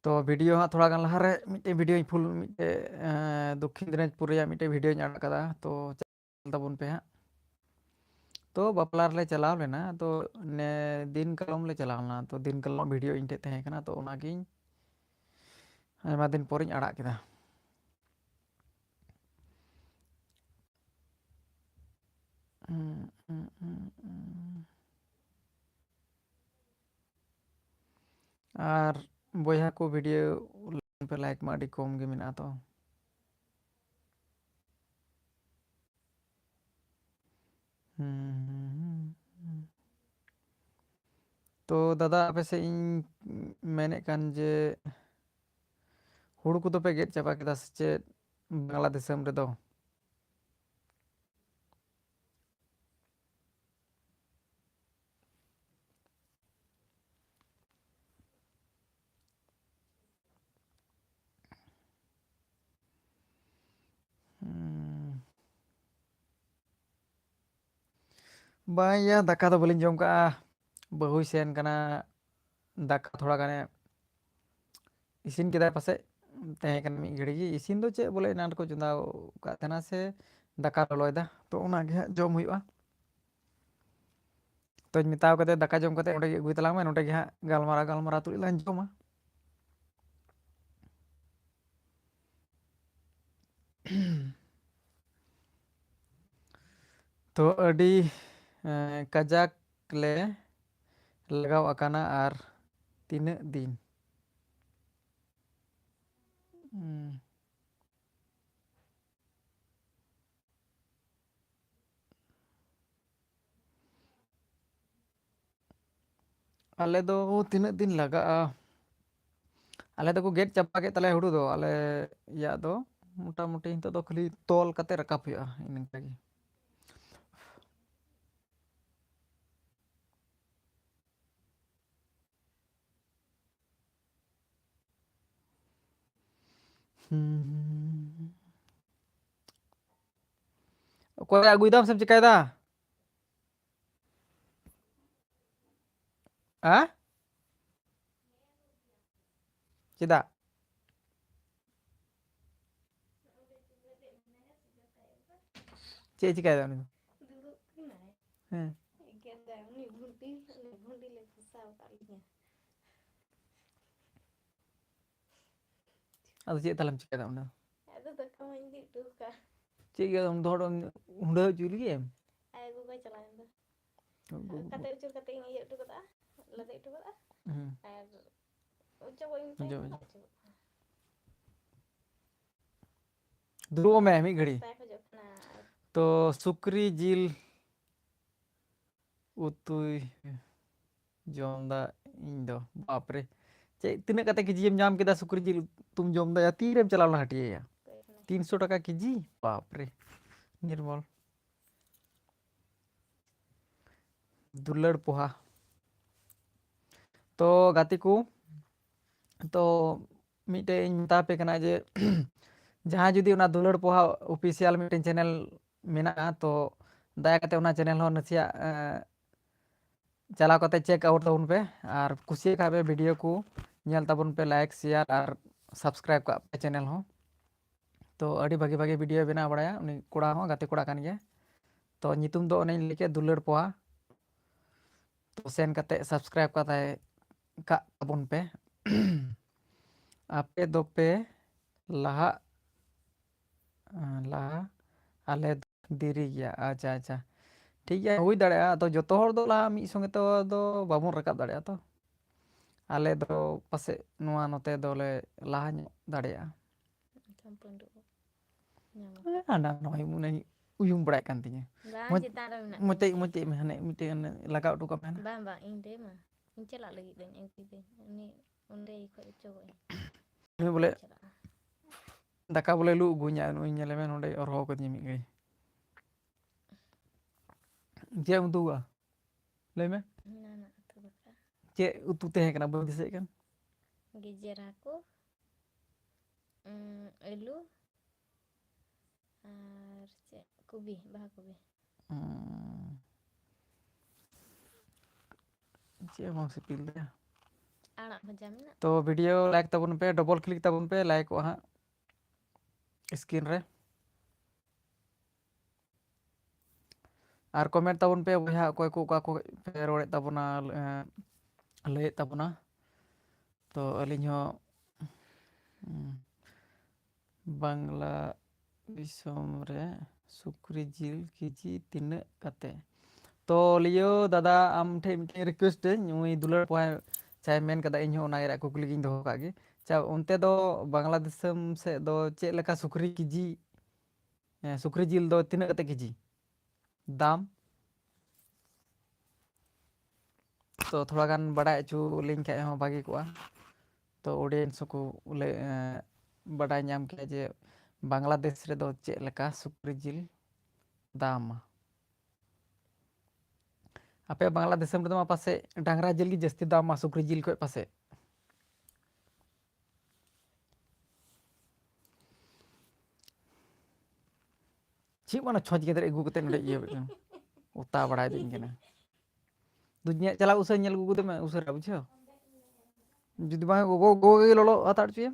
ᱛᱚ ᱵᱷᱤᱰᱤᱭᱳ ᱦᱟᱸᱜ ᱛᱷᱚᱲᱟ ᱜᱟᱱ ᱞᱟᱦᱟᱨᱮ ᱢᱤᱫᱴᱮᱡ ᱵᱷᱤᱰᱤᱭᱳᱧ ᱯᱷᱩᱞ, ᱢᱤᱫᱴᱮᱡ, ᱮᱸ, ᱫᱚᱠᱠᱷᱤᱱ ᱫᱤᱱᱟᱡᱽᱯᱩᱨ ᱨᱮᱭᱟᱜ ᱢᱤᱫᱴᱮᱡ ᱵᱷᱤᱰᱤᱭᱳᱧ ᱟᱲᱟᱜ ᱠᱟᱫᱟ, ᱛᱚ ᱧᱮᱞ ᱛᱟᱵᱚᱱ ᱯᱮ ᱦᱟᱸᱜ᱾ ᱛᱚ ᱵᱟᱯᱞᱟ ᱨᱮᱞᱮ ᱪᱟᱞᱟᱣ ᱞᱮᱱᱟ, ᱛᱚ ᱱᱮ ᱫᱤᱱ ᱠᱟᱞᱚᱢ ᱞᱮ ᱪᱟᱞᱟᱣ ᱞᱮᱱᱟ, ᱛᱚ ᱫᱤᱱ ᱠᱟᱞᱚᱢ ᱵᱷᱤᱰᱤᱭᱳ ᱤᱧ ᱴᱷᱮᱡ ᱛᱟᱦᱮᱸ ᱠᱟᱱᱟ, ᱛᱚ ᱚᱱᱟᱜᱤᱧ ᱟᱭᱢᱟ ᱫᱤᱱ ᱯᱚᱨᱮᱧ ᱟᱲᱟᱜ ᱠᱮᱫᱟ᱾ ᱟᱨ ᱵᱚᱭᱦᱟ ᱠᱚ ᱵᱷᱤᱰᱤᱭᱳ ᱯᱮ ᱞᱟᱭᱤᱠ ᱢᱟ ᱟᱹᱰᱤ ᱠᱚᱢ ᱜᱮ ᱢᱮᱱᱟᱜᱼᱟ ᱛᱚ᱾ ᱦᱩᱸ, ᱦᱩᱸ, ᱦᱩᱸ, ᱦᱩᱸ᱾ ᱛᱚ ᱫᱟᱫᱟ, ᱟᱯᱮ ᱥᱮᱫ ᱤᱧ ᱢᱮᱱᱮᱫ ᱠᱟᱱ ᱡᱮ ᱦᱩᱲᱩ ᱠᱚᱫᱚ ᱯᱮ ᱜᱮᱫ ᱪᱟᱵᱟ ᱠᱮᱫᱟ ᱥᱮ ᱪᱮᱫ ᱵᱟᱝᱞᱟ ᱫᱤᱥᱚᱢ ᱨᱮᱫᱚ? ᱦᱩᱸ᱾ ᱵᱟᱝ ᱭᱟ, ᱫᱟᱠᱟ ᱫᱚ ᱵᱟᱹᱞᱤᱧ ᱡᱚᱢ ᱠᱟᱜᱼᱟ, ᱵᱟᱹᱦᱩᱭ ᱥᱮᱱ ᱠᱟᱱᱟ, ᱫᱟᱠᱟ ᱛᱷᱚᱲᱟ ᱜᱟᱱᱮ ᱤᱥᱤᱱ ᱠᱮᱫᱟᱭ ᱯᱟᱥᱮᱡ, ᱛᱟᱦᱮᱸ ᱠᱟᱱᱟ ᱢᱤᱫ ᱜᱷᱟᱹᱲᱤ ᱜᱮ᱾ ᱤᱥᱤᱱ ᱫᱚ ᱪᱮᱫ ᱵᱚᱞᱮ ᱮᱱᱟᱱ ᱨᱮᱠᱚ ᱪᱚᱸᱫᱟ ᱟᱠᱟᱫ ᱛᱟᱦᱮᱱᱟ, ᱥᱮ ᱫᱟᱠᱟ ᱞᱚᱞᱚᱭᱮᱫᱟ, ᱛᱚ ᱚᱱᱟᱜᱮ ᱦᱟᱸᱜ ᱡᱚᱢ ᱦᱩᱭᱩᱜᱼᱟ᱾ ᱛᱚᱧ ᱢᱮᱛᱟᱣ ᱠᱟᱫᱮ, "ᱫᱟᱠᱟ ᱡᱚᱢ ᱠᱟᱛᱮ ᱚᱸᱰᱮ ᱜᱮ ᱟᱹᱜᱩᱭ ᱛᱟᱞᱟᱝ ᱢᱮ, ᱱᱚᱸᱰᱮ ᱜᱮ ᱦᱟᱸᱜ ᱜᱟᱞᱢᱟᱨᱟᱣ ᱜᱟᱞᱢᱟᱨᱟᱣ ᱛᱩᱞᱩᱡ ᱞᱟᱝ ᱡᱚᱢᱟ᱾" ᱛᱚ ᱟᱹᱰᱤ, ᱮᱸ, ᱠᱟᱡᱟᱠ ᱞᱮ ᱞᱟᱜᱟᱣ ᱟᱠᱟᱱᱟ ᱟᱨ ᱛᱤᱱᱟᱹᱜ ᱫᱤᱱ? ᱩᱸ᱾ ᱟᱞᱮ ᱫᱚ ᱛᱤᱱᱟᱹᱜ ᱫᱤᱱ ᱞᱟᱜᱟᱜᱼᱟ? ᱟᱞᱮ ᱫᱚᱠᱚ ᱜᱮᱫ ᱪᱟᱵᱟ ᱠᱮᱫ ᱛᱟᱞᱮᱭᱟ ᱦᱩᱲᱩ ᱫᱚ᱾ ᱟᱞᱮᱭᱟᱜ ᱫᱚ ᱢᱚᱴᱟᱢᱩᱴᱤ ᱱᱤᱛᱚᱜ ᱫᱚ ᱠᱷᱟᱹᱞᱤ ᱛᱚᱞ ᱠᱟᱛᱮ ᱨᱟᱠᱟᱵ ᱦᱩᱭᱩᱜᱼᱟ, ᱤᱱᱠᱟᱹ ᱜᱮ᱾ ᱦᱩᱸ᱾ ᱚᱠᱚᱭ ᱟᱹᱜᱩᱭ ᱫᱟᱢ ᱥᱮᱢ ᱪᱤᱠᱟᱹᱭ ᱫᱟ? ᱦᱮᱸ? ᱪᱮᱫᱟᱜ? ᱪᱮᱫ ᱮ ᱪᱤᱠᱟᱹᱭ ᱫᱟ ᱩᱱᱤ ᱫᱚ? ᱫᱩᱲᱩᱵ ᱠᱟᱱᱟᱭ᱾ ᱦᱮᱸ᱾ ᱮᱜᱮᱨ ᱫᱟᱭ, ᱩᱱᱤ ᱵᱷᱩᱱᱴᱤ, ᱩᱱᱤ ᱵᱷᱩᱱᱴᱤ ᱞᱮ ᱯᱷᱟᱥᱟᱣ ᱟᱠᱟᱫ ᱞᱤᱧᱟ᱾ ᱟᱫᱚ ᱪᱮᱫ ᱛᱟᱦᱞᱮᱢ ᱪᱤᱠᱟᱹᱭ ᱫᱟ ᱚᱸᱰᱮ? ᱟᱫᱚ ᱫᱟᱠᱟ ᱢᱟᱧ ᱤᱫᱤ ᱦᱚᱴᱚ ᱠᱟᱜᱼᱟ᱾ ᱪᱮᱫ ᱜᱮ ᱩᱱ ᱫᱚ ᱦᱚᱲ ᱦᱩᱸᱰᱟᱹ ᱦᱚᱪᱚ ᱞᱟᱹᱜᱤᱫ ᱮᱢ? ᱟᱡ ᱜᱚᱜᱚᱭ ᱪᱟᱞᱟᱣ ᱮᱱ ᱫᱚ᱾ ᱜᱚᱜᱚ᱾ ᱠᱟᱛᱮ ᱟᱹᱪᱩᱨ ᱠᱟᱛᱮ ᱤᱧ ᱤᱭᱟᱹ ᱦᱚᱴᱚ ᱠᱟᱫᱟ, ᱞᱟᱫᱮ ᱦᱚᱴᱚ ᱠᱟᱫᱟ᱾ ᱦᱩᱸ᱾ ᱟᱨ ᱚᱪᱚᱜᱚᱜ ᱤᱧ ᱢᱮᱛᱟᱭ ᱚᱪᱚᱜᱚᱜ ᱠᱟᱱᱟ, ᱤᱧ᱾ ᱚᱪᱚᱜᱚᱜ ᱠᱟᱱᱟ᱾ ᱫᱩᱲᱩᱵ ᱢᱮ ᱢᱤᱫ ᱜᱷᱟᱹᱲᱤ᱾ ᱢᱮᱛᱟᱭ ᱠᱷᱚᱡᱚᱜ ᱠᱟᱱᱟ᱾ ᱛᱚ ᱥᱩᱠᱨᱤ ᱡᱤᱞ ᱩᱛᱩᱭ ᱡᱚᱢ ᱫᱟ ᱤᱧ ᱫᱚ᱾ ᱵᱟᱯ ᱨᱮ, ᱪᱮᱫ ᱛᱤᱱᱟᱹᱜ ᱠᱟᱛᱮ ᱠᱮᱡᱤ ᱮᱢ ᱧᱟᱢ ᱠᱮᱫᱟ ᱥᱩᱠᱨᱤ ᱡᱤᱞ ᱩᱛᱩᱢ ᱡᱚᱢ ᱫᱟ? ᱛᱤᱨᱮᱢ ᱪᱟᱞᱟᱣ ᱞᱮᱱᱟ ᱦᱟᱹᱴᱤᱭᱟᱹ ᱭᱟ? ᱛᱤᱱᱥᱚ ᱴᱟᱠᱟ ᱠᱮᱡᱤ? ᱵᱟᱯ ᱨᱮ ᱱᱤᱨᱢᱚᱞ᱾ ᱫᱩᱞᱟᱹᱲ ᱯᱚᱦᱟ᱾ ᱛᱚ ᱜᱟᱛᱮ ᱠᱚ, ᱛᱚ ᱢᱤᱫᱴᱮᱡ ᱤᱧ ᱢᱮᱛᱟ ᱯᱮ ᱠᱟᱱᱟ ᱡᱮ ᱡᱟᱦᱟᱸᱭ ᱡᱩᱫᱤ ᱚᱱᱟ ᱫᱩᱞᱟᱹᱲ ᱯᱚᱦᱟ official ᱢᱤᱫᱴᱮᱱ channel ᱢᱮᱱᱟᱜᱼᱟ, ᱛᱚ ᱫᱟᱭᱟ ᱠᱟᱛᱮ ᱚᱱᱟ channel ᱦᱚᱸ ᱱᱟᱥᱮᱭᱟᱜ, ᱮᱸ, ᱪᱟᱞᱟᱣ ᱠᱟᱛᱮ check out ᱛᱟᱵᱚᱱ ᱯᱮ᱾ ᱟᱨ ᱠᱩᱥᱤᱭᱟᱜ ᱠᱷᱟᱡ ᱯᱮ video ᱠᱚ, ᱧᱮᱞ ᱛᱟᱵᱚᱱ ᱯᱮ, like, share ᱟᱨ subscribe ᱠᱟᱜ ᱯᱮ channel ᱦᱚᱸ᱾ ᱛᱚ ᱟᱹᱰᱤ ᱵᱷᱟᱜᱮ ᱵᱷᱟᱜᱮ video ᱵᱮᱱᱟᱣ ᱵᱟᱲᱟᱭᱟ᱾ ᱩᱱᱤ ᱠᱚᱲᱟ ᱦᱚᱸ ᱜᱟᱛᱮ ᱠᱚᱲᱟ ᱠᱟᱱ ᱜᱮᱭᱟ᱾ ᱛᱚ ᱧᱩᱛᱩᱢ ᱫᱚ ᱚᱱᱮᱧ ᱞᱟᱹᱭ ᱠᱮᱫ, ᱫᱩᱞᱟᱹᱲ ᱯᱚᱦᱟ᱾ ᱛᱚ ᱥᱮᱱ ᱠᱟᱛᱮ subscribe ᱠᱟᱛᱮ ᱠᱟᱜ ᱛᱟᱵᱚᱱ ᱯᱮ᱾ ᱟᱯᱮ ᱫᱚᱯᱮ ᱞᱟᱦᱟᱜ, ᱞᱟᱦᱟ, ᱟᱞᱮ ᱫᱚ ᱫᱮᱨᱤ ᱜᱮᱭᱟ᱾ ᱟᱪᱪᱷᱟ, ᱟᱪᱪᱷᱟ, ᱴᱷᱤᱠ ᱜᱮᱭᱟ, ᱦᱩᱭ ᱫᱟᱲᱮᱭᱟᱜᱼᱟ᱾ ᱟᱫᱚ ᱡᱚᱛᱚ ᱦᱚᱲ ᱫᱚ ᱞᱟᱦᱟ ᱢᱤᱫ ᱥᱚᱸᱜᱮ ᱛᱮ ᱫᱚ ᱵᱟᱵᱚᱱ ᱨᱟᱠᱟᱵ ᱫᱟᱲᱮᱭᱟᱜᱼᱟ᱾ ᱛᱚ ᱟᱞᱮ ᱫᱚ ᱯᱟᱥᱮᱡ ᱱᱚᱣᱟ ᱱᱚᱛᱮ ᱫᱚᱞᱮ ᱞᱟᱦᱟ ᱧᱚᱜ ᱫᱟᱲᱮᱭᱟᱜᱼᱟ᱾ ᱮᱱᱠᱷᱟᱱ ᱯᱟᱹᱰᱩᱜ ᱧᱟᱢ ᱟᱠᱟᱫ᱾ ᱦᱮᱸ, ᱦᱟᱸᱰᱟ ᱱᱚᱜᱼᱚᱭ ᱩᱱᱟᱹᱧ ᱩᱭᱩᱢ ᱵᱟᱲᱟᱭᱮᱫ ᱠᱟᱱ ᱛᱤᱧᱟᱹ᱾ ᱵᱟᱝ, ᱢᱚᱡᱽ-, ᱪᱮᱛᱟᱱ ᱨᱮ ᱢᱮᱱᱟᱜ ᱢᱚᱡᱽ ᱛᱤᱧᱟ᱾ ᱛᱮ, ᱢᱚᱡᱽ ᱛᱮ ᱢᱮ, ᱦᱟᱱᱮ ᱢᱤᱫᱴᱮᱡ ᱚᱱᱮ ᱞᱟᱜᱟᱣ ᱦᱚᱴᱚ ᱠᱟᱜ ᱢᱮ ᱦᱟᱱᱟ᱾ ᱵᱟᱝ, ᱵᱟᱝ, ᱤᱧ ᱨᱮ ᱢᱟ᱾ ᱤᱧ ᱪᱟᱞᱟᱜ ᱞᱟᱹᱜᱤᱫ ᱫᱚᱧ ᱟᱹᱜᱩᱭ ᱫᱟᱹᱧ, ᱩᱱᱤ ᱚᱸᱰᱮ ᱠᱷᱚᱡ ᱚᱪᱚᱜᱚᱜ ᱟᱹᱧ᱾ ᱩᱱᱤ ᱵᱚᱞᱮ ᱪᱟᱞᱟᱜᱼᱟ᱾ ᱫᱟᱠᱟ ᱵᱚᱞᱮ ᱞᱩ ᱟᱹᱜᱩᱧᱟ, ᱱᱩᱭ ᱧᱮᱞᱮ ᱢᱮ, ᱱᱚᱸᱰᱮ ᱦᱚᱨᱦᱚ ᱠᱟᱹᱫᱤᱧᱟ ᱢᱤᱫ ᱜᱷᱟᱹᱲᱤ᱾ ᱪᱮᱫ ᱮᱢ ᱩᱛᱩ ᱠᱟᱜᱼᱟ? ᱞᱟᱹᱭ ᱢᱮ᱾ ᱮᱱᱟᱱᱟᱜ ᱩᱛᱩ ᱫᱟᱠᱟ᱾ ᱪᱮᱫ ᱩᱛᱩ ᱛᱟᱦᱮᱸ ᱠᱟᱱᱟ? ᱵᱟᱹᱧ ᱫᱤᱥᱟᱹᱭᱮᱫ ᱠᱟᱱ᱾ ᱜᱮᱡᱮᱨ ᱦᱟᱹᱠᱩ, ᱩᱸ, ᱟᱹᱞᱩ ᱟᱨ ᱪᱮᱫ ᱠᱚᱵᱤ, ᱵᱟᱦᱟ ᱠᱚᱵᱤ᱾ ᱩᱸ, ᱪᱮᱫ ᱦᱚᱸ ᱵᱟᱝ ᱥᱤᱯᱤ ᱞᱮᱫᱟ᱾ ᱟᱲᱟᱜ ᱵᱷᱟᱡᱟ ᱢᱮᱱᱟᱜ᱾ ᱛᱚ video like ᱛᱟᱵᱚᱱ ᱯᱮ, double click ᱛᱟᱵᱚᱱ ᱯᱮ, ᱞᱟᱭᱤᱠᱚᱜᱼᱟ ᱦᱟᱸᱜ screen ᱨᱮ᱾ ᱟᱨ comment ᱛᱟᱵᱚᱱ ᱯᱮ ᱵᱚᱭᱦᱟ, ᱚᱠᱚᱭ ᱠᱚ ᱚᱠᱟ ᱠᱚ ᱯᱮ ᱨᱚᱲᱮᱫ ᱛᱟᱵᱚᱱᱟ, ᱮᱸ, ᱞᱟᱹᱭᱮᱫ ᱛᱟᱵᱚᱱᱟ᱾ ᱛᱚ ᱟᱹᱞᱤᱧ ᱦᱚᱸ, ᱩᱸ, ᱵᱟᱝᱞᱟ ᱫᱤᱥᱚᱢ ᱨᱮ ᱥᱩᱠᱨᱤ ᱡᱤᱞ ᱠᱮᱡᱤ ᱛᱤᱱᱟᱹᱜ ᱠᱟᱛᱮ? ᱛᱚ ᱞᱤᱭᱳ ᱫᱟᱫᱟ, ᱟᱢ ᱴᱷᱮᱱ ᱢᱤᱫᱴᱮᱱ request ᱟᱹᱧ, ᱱᱩᱭ ᱫᱩᱞᱟᱹᱲ ᱯᱚᱦᱟ ᱪᱟᱭ ᱢᱮᱱ ᱠᱟᱫᱟ, ᱤᱧ ᱦᱚᱸ ᱚᱱᱟ ᱨᱮᱭᱟᱜ ᱠᱩᱠᱞᱤ ᱜᱤᱧ ᱫᱚᱦᱚ ᱠᱟᱜ ᱜᱮ᱾ ᱟᱪᱪᱷᱟ, ᱚᱱᱛᱮ ᱫᱚ ᱵᱟᱝᱞᱟ ᱫᱤᱥᱚᱢ ᱥᱮᱫ ᱫᱚ ᱪᱮᱫ ᱞᱮᱠᱟ ᱥᱩᱠᱨᱤ ᱠᱮᱡᱤ, ᱦᱮᱸ, ᱥᱩᱠᱨᱤ ᱡᱤᱞ ᱫᱚ ᱛᱤᱱᱟᱹᱜ ᱠᱟᱛᱮ ᱠᱮᱡᱤ ᱫᱟᱢ? ᱛᱚ ᱛᱷᱚᱲᱟ ᱜᱟᱱ ᱵᱟᱰᱟᱭ ᱦᱚᱪᱚ ᱞᱤᱧ ᱠᱷᱟᱡ ᱦᱚᱸ ᱵᱷᱟᱜᱮ ᱠᱚᱜᱼᱟ᱾ ᱛᱚ audience ᱦᱚᱸᱠᱚ ᱞᱟᱹᱭ, ᱮᱸ, ᱵᱟᱰᱟᱭ ᱧᱟᱢ ᱠᱮᱭᱟ ᱡᱮ ᱵᱟᱝᱞᱟᱫᱮᱥ ᱨᱮᱫᱚ ᱪᱮᱫ ᱞᱮᱠᱟ ᱥᱩᱠᱨᱤ ᱡᱤᱞ ᱫᱟᱢᱟ᱾ ᱟᱯᱮ ᱵᱟᱝᱞᱟ ᱫᱤᱥᱚᱢ ᱨᱮᱫᱚ ᱢᱟ ᱯᱟᱥᱮᱡ ᱰᱟᱝᱨᱟ ᱡᱤᱞ ᱜᱮ ᱡᱟᱹᱥᱛᱤ ᱫᱟᱢᱟ ᱥᱩᱠᱨᱤ ᱡᱤᱞ ᱠᱷᱚᱡ ᱯᱟᱥᱮᱡ᱾ ᱪᱮᱫ ᱢᱟᱱᱮ ᱪᱷᱚᱸᱪ ᱜᱮᱸᱫᱽᱨᱮᱡ ᱟᱹᱜᱩ ᱠᱟᱛᱮ ᱱᱚᱰᱮ ᱤᱭᱟᱹ ᱠᱟᱱᱟ, ᱚᱛᱟ ᱵᱟᱲᱟᱭ ᱫᱤᱧ ᱠᱟᱱᱟ᱾ ᱫᱩᱧ ᱧᱮ-, ᱪᱟᱞᱟᱣ ᱩᱥᱟᱹᱨᱟ ᱧᱮᱞ ᱟᱹᱜᱩ ᱠᱟᱛᱮ ᱢᱮ, ᱩᱥᱟᱹᱨᱟ, ᱵᱩᱡᱷᱟᱹᱣ? ᱡᱩᱫᱤ ᱵᱟᱝ ᱜᱚᱜᱚ, ᱜᱚᱜᱚ ᱜᱮ ᱞᱚᱞᱚ ᱦᱟᱛᱟᱲ ᱦᱚᱪᱚᱭᱟ᱾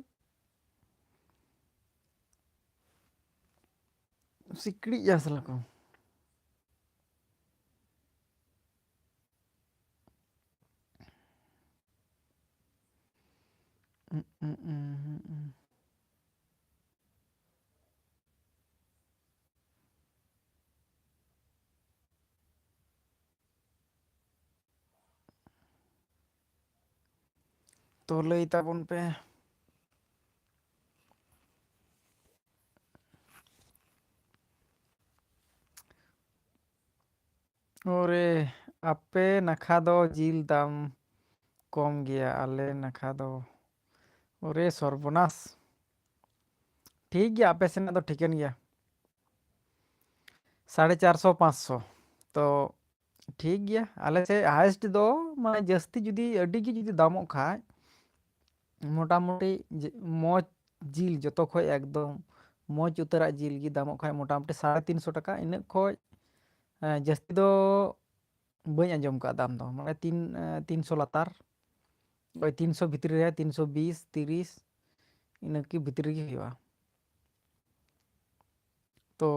ᱥᱤᱠᱲᱤᱡ ᱭᱟ ᱥᱟᱞᱟ ᱠᱚ᱾ ᱛᱚ ᱞᱟᱹᱭ ᱛᱟᱵᱚᱱ ᱯᱮ᱾ ᱚᱨᱮ, ᱟᱯᱮ ᱱᱟᱠᱷᱟ ᱫᱚ ᱡᱤᱞ ᱫᱟᱢ ᱠᱚᱢ ᱜᱮᱭᱟ ᱟᱞᱮ ᱱᱟᱠᱷᱟ ᱫᱚ᱾ ᱚᱨᱮ ᱥᱚᱨᱵᱚᱱᱟᱥ᱾ ᱴᱷᱤᱠ ᱜᱮᱭᱟ, ᱟᱯᱮ ᱥᱮᱱᱟᱜ ᱫᱚ ᱴᱷᱤᱠᱟᱹᱱ ᱜᱮᱭᱟ᱾ ᱥᱟᱲᱮ ᱪᱟᱨᱥᱚ, ᱯᱟᱸᱪᱥᱚ᱾ ᱛᱚ ᱴᱷᱤᱠ ᱜᱮᱭᱟ, ᱟᱞᱮ ᱥᱮᱫ highest ᱫᱚ ᱢᱟᱱᱮ ᱡᱟᱹᱥᱛᱤ ᱡᱩᱫᱤ ᱟᱹᱰᱤ ᱜᱮ ᱡᱩᱫᱤ ᱫᱟᱢᱚᱜ ᱠᱷᱟᱡ, ᱢᱚᱴᱟᱢᱩᱴᱤ ᱡᱮ ᱢᱚᱡᱽ ᱡᱤᱞ ᱡᱚᱛᱚ ᱠᱷᱚᱡ ᱮᱠᱫᱚᱢ ᱢᱚᱡᱽ ᱩᱛᱟᱹᱨᱟᱜ ᱡᱤᱞ ᱜᱮ ᱫᱟᱢᱚᱜ ᱠᱷᱟᱡ ᱢᱚᱴᱟᱢᱩᱴᱤ ᱥᱟᱲᱮ ᱛᱤᱱᱥᱚ ᱴᱟᱠᱟ, ᱤᱱᱟᱹᱜ ᱠᱷᱚᱡ, ᱮᱸ, ᱡᱟᱹᱥᱛᱤ ᱫᱚ ᱵᱟᱹᱧ ᱟᱸᱡᱚᱢ ᱠᱟᱜ ᱫᱟᱢ ᱫᱚ, ᱢᱟᱱᱮ ᱛᱤᱱ, ᱮᱸ, ᱛᱤᱱᱥᱚ ᱞᱟᱛᱟᱨ, ᱳᱭ ᱛᱤᱱᱥᱚ ᱵᱷᱤᱛᱨᱤ ᱨᱮ, ᱛᱤᱱᱥᱚ ᱵᱤᱥ, ᱛᱤᱨᱤᱥ, ᱤᱱᱟᱹ ᱠᱤ ᱵᱷᱤᱛᱨᱤ ᱨᱮᱜᱮ ᱦᱩᱭᱩᱜᱼᱟ᱾ ᱛᱚ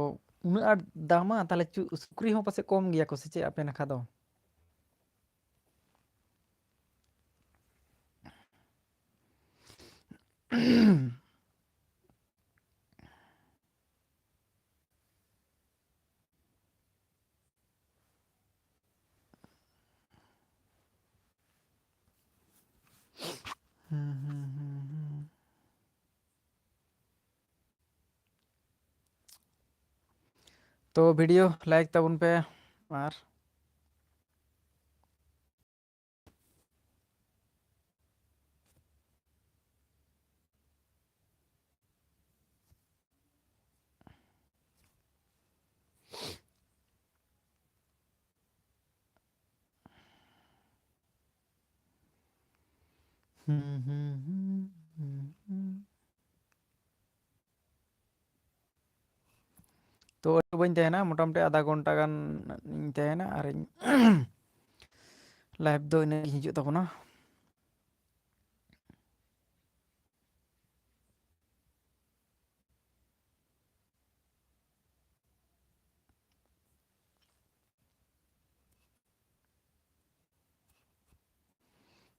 ᱩᱱᱟᱹᱜ ᱟᱸᱴ ᱫᱟᱢᱟ, ᱛᱟᱦᱞᱮ ᱪᱩ-, ᱥᱩᱠᱨᱤ ᱦᱚᱸ ᱯᱟᱥᱮᱡ ᱠᱚᱢ ᱜᱮᱭᱟ ᱠᱚ ᱥᱮ ᱪᱮᱫ ᱟᱯᱮ ᱱᱟᱠᱷᱟ ᱫᱚ? ᱦᱩᱸ, ᱦᱩᱸ, ᱦᱩᱸ, ᱦᱩᱸ᱾ ᱛᱚ video like ᱛᱟᱵᱚᱱ ᱯᱮ ᱟᱨ ᱦᱩᱸ, ᱦᱩᱸ, ᱦᱩᱸ, ᱦᱩᱸ, ᱦᱩᱸ᱾ ᱛᱚ ᱟᱹᱰᱤ ᱵᱟᱹᱧ ᱛᱟᱦᱮᱱᱟ, ᱢᱚᱴᱟᱢᱩᱴᱤ ᱟᱫᱷᱟ ᱜᱷᱚᱱᱴᱟ ᱜᱟᱱ ᱤᱧ ᱛᱟᱦᱮᱱᱟ ᱟᱨ ᱤᱧ live ᱫᱚ ᱤᱱᱟᱹᱜ ᱜᱤᱧ ᱦᱤᱡᱩᱜ ᱛᱟᱵᱚᱱᱟ᱾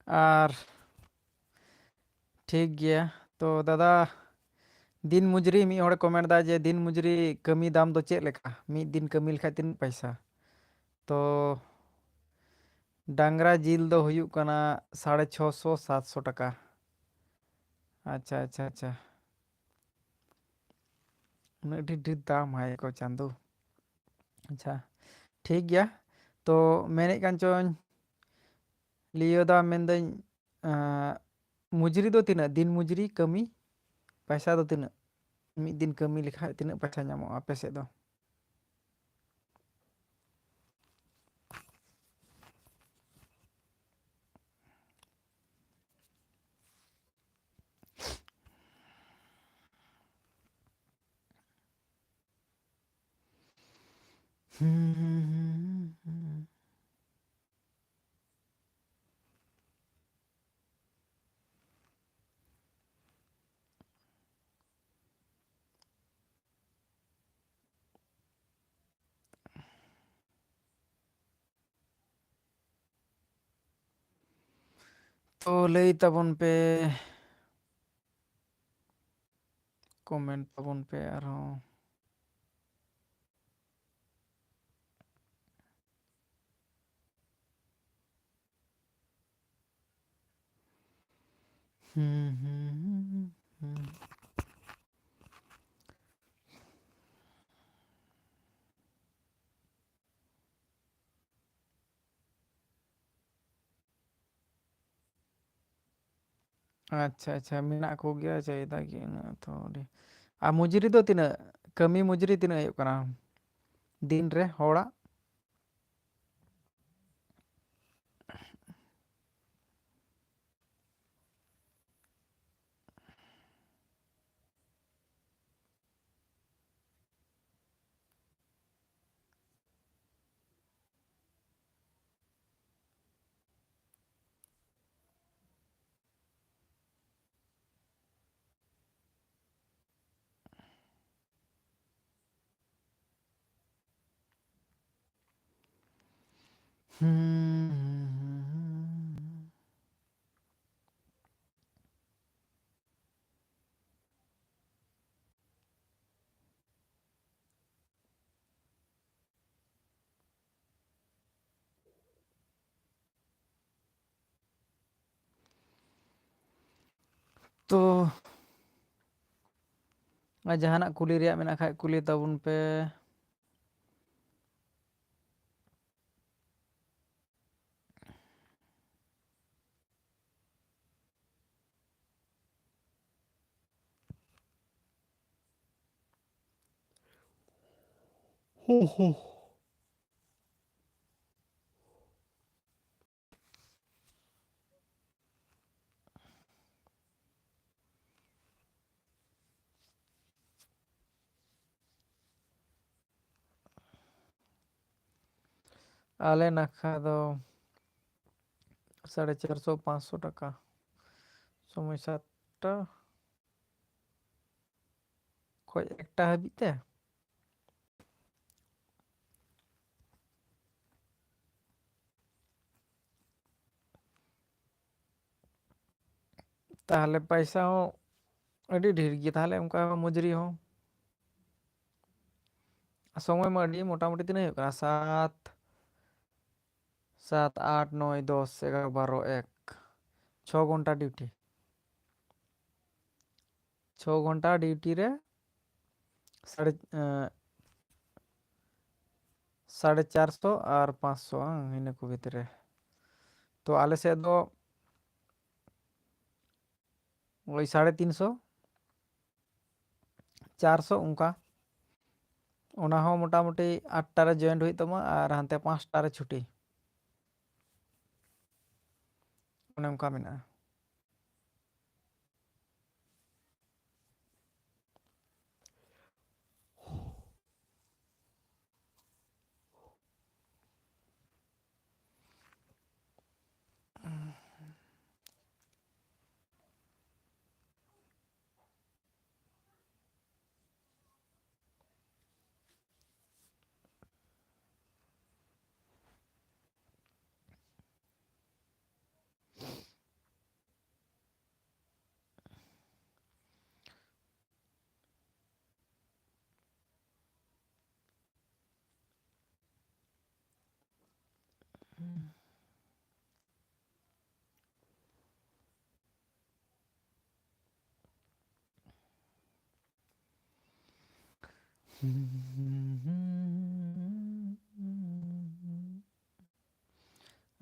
ᱟᱨ ᱴᱷᱤᱠ ᱜᱮᱭᱟ᱾ ᱛᱚ ᱫᱟᱫᱟ, ᱫᱤᱱ ᱢᱚᱡᱩᱨᱤ ᱢᱤᱫ ᱦᱚᱲᱮ comment ᱫᱟ ᱡᱮ ᱫᱤᱱ ᱢᱚᱡᱩᱨᱤ ᱠᱟᱹᱢᱤ ᱫᱟᱢ ᱫᱚ ᱪᱮᱫ ᱞᱮᱠᱟ? ᱢᱤᱫ ᱫᱤᱱ ᱠᱟᱹᱢᱤ ᱞᱮᱠᱷᱟᱡ ᱛᱤᱱᱟᱹᱜ ᱯᱟᱭᱥᱟ? ᱛᱚ ᱰᱟᱝᱨᱟ ᱡᱤᱞ ᱫᱚ ᱦᱩᱭᱩᱜ ᱠᱟᱱᱟ ᱥᱟᱲᱮ ᱪᱷᱚᱥᱚ, ᱥᱟᱛᱥᱚ ᱴᱟᱠᱟ᱾ ᱟᱪᱪᱷᱟ, ᱟᱪᱪᱷᱟ, ᱟᱪᱪᱷᱟ᱾ ᱩᱱᱟᱹᱜ ᱰᱷᱮᱨ ᱰᱷᱮᱨ ᱫᱟᱢ ᱦᱟᱭ ᱠᱚ ᱪᱟᱸᱫᱳ᱾ ᱟᱪᱪᱷᱟ, ᱴᱷᱤᱠ ᱜᱮᱭᱟ᱾ ᱛᱚ ᱢᱮᱱᱮᱫ ᱠᱟᱱ ᱪᱚᱧ, ᱞᱤᱭᱳ ᱫᱟ ᱢᱮᱱᱫᱟᱹᱧ, ᱟᱸ, ᱢᱩᱡᱽᱨᱤ ᱫᱚ ᱛᱤᱱᱟᱹᱜ? ᱫᱤᱱ ᱢᱩᱡᱽᱨᱤ ᱠᱟᱹᱢᱤ ᱯᱚᱭᱥᱟ ᱫᱚ ᱛᱤᱱᱟᱹᱜ? ᱢᱤᱫ ᱫᱤᱱ ᱠᱟᱹᱢᱤ ᱞᱮᱠᱷᱟᱡ ᱛᱤᱱᱟᱹᱜ ᱯᱚᱭᱥᱟ ᱧᱟᱢᱚᱜᱼᱟ ᱟᱯᱮ ᱥᱮᱫ ᱫᱚ? ᱛᱚ ᱞᱟᱹᱭ ᱛᱟᱵᱚᱱ ᱯᱮ, comment ᱛᱟᱵᱚᱱ ᱯᱮ ᱟᱨᱦᱚᱸ᱾ ᱦᱩᱸ, ᱦᱩᱸ, ᱦᱩᱸ, ᱦᱩᱸ᱾ ᱟᱪᱪᱷᱟ, ᱟᱪᱪᱷᱟ, ᱢᱮᱱᱟᱜ ᱠᱚᱜᱮᱭᱟ, ᱪᱟᱹᱭᱫᱟ ᱜᱮ ᱩᱱᱟᱹᱜ ᱛᱚ ᱟᱹᱰᱤ᱾ ᱟᱨ ᱢᱩᱡᱽᱨᱤ ᱫᱚ ᱛᱤᱱᱟᱹᱜ? ᱠᱟᱹᱢᱤ ᱢᱩᱡᱽᱨᱤ ᱛᱤᱱᱟᱹᱜ ᱦᱩᱭᱩᱜ ᱠᱟᱱᱟ ᱫᱤᱱ ᱨᱮ ᱦᱚᱲᱟᱜ? ᱦᱩᱸ᱾ ᱛᱚ, ᱟᱨ ᱡᱟᱦᱟᱱᱟᱜ ᱠᱩᱞᱤ ᱨᱮᱭᱟᱜ ᱢᱮᱱᱟᱜ ᱠᱷᱟᱡ ᱠᱩᱞᱤ ᱛᱟᱵᱚᱱ ᱯᱮ᱾ ᱦᱩᱸ, ᱦᱩᱸ᱾ ᱟᱞᱮ ᱱᱟᱠᱷᱟ ᱫᱚ ᱥᱟᱲᱮ ᱪᱟᱨᱥᱚ, ᱯᱟᱸᱪᱥᱚ ᱴᱟᱠᱟ᱾ ᱥᱚᱢᱚᱭ ᱥᱟᱛᱴᱟ ᱠᱷᱚᱡ ᱮᱠᱴᱟ ᱦᱟᱹᱵᱤᱡ ᱛᱮ᱾ ᱛᱟᱦᱞᱮ ᱯᱟᱭᱥᱟ ᱦᱚᱸ ᱟᱹᱰᱤ ᱰᱷᱮᱨ ᱜᱮ ᱛᱟᱦᱞᱮ, ᱚᱱᱠᱟ ᱢᱚᱡᱩᱨᱤ ᱦᱚᱸ᱾ ᱥᱚᱢᱚᱭ ᱢᱟ ᱟᱹᱰᱤ ᱢᱚᱴᱟᱢᱩᱴᱤ ᱛᱤᱱᱟᱹᱜ ᱦᱩᱭᱩᱜ ᱠᱟᱱᱟ? ᱥᱟᱛ, ᱥᱟᱛ, ᱟᱴ, ᱱᱚᱭ, ᱫᱚᱥ, ᱮᱜᱟᱨᱚ, ᱵᱟᱨᱚ, ᱮᱠ, ᱪᱷᱚ ᱜᱷᱚᱱᱴᱟ ᱰᱤᱭᱩᱴᱤ᱾ ᱪᱷᱚ ᱜᱷᱚᱱᱴᱟ ᱰᱤᱭᱩᱴᱤ ᱨᱮ ᱥᱟᱲᱮ, ᱮᱸ, ᱥᱟᱲᱮ ᱪᱟᱨᱥᱚ ᱟᱨ ᱯᱟᱸᱪᱥᱚ, ᱵᱟᱝ? ᱤᱱᱟᱹ ᱠᱚ ᱵᱷᱤᱛᱨᱤ ᱨᱮ᱾ ᱛᱚ, ᱟᱞᱮ ᱥᱮᱫ ᱫᱚ ᱳᱭ ᱥᱟᱲᱮ ᱛᱤᱱᱥᱚ, ᱪᱟᱨᱥᱚ ᱚᱱᱠᱟ᱾ ᱚᱱᱟ ᱦᱚᱸ ᱢᱚᱴᱟᱢᱩᱴᱤ ᱟᱴᱴᱟ ᱨᱮ ᱡᱚᱭᱮᱱᱴ ᱦᱩᱭᱩᱜ ᱛᱟᱢᱟ ᱟᱨ ᱦᱟᱱᱛᱮ ᱯᱟᱸᱪᱴᱟ ᱨᱮ ᱪᱷᱩᱴᱤ᱾ ᱚᱱᱮ ᱚᱱᱠᱟ ᱢᱮᱱᱟᱜᱼᱟ᱾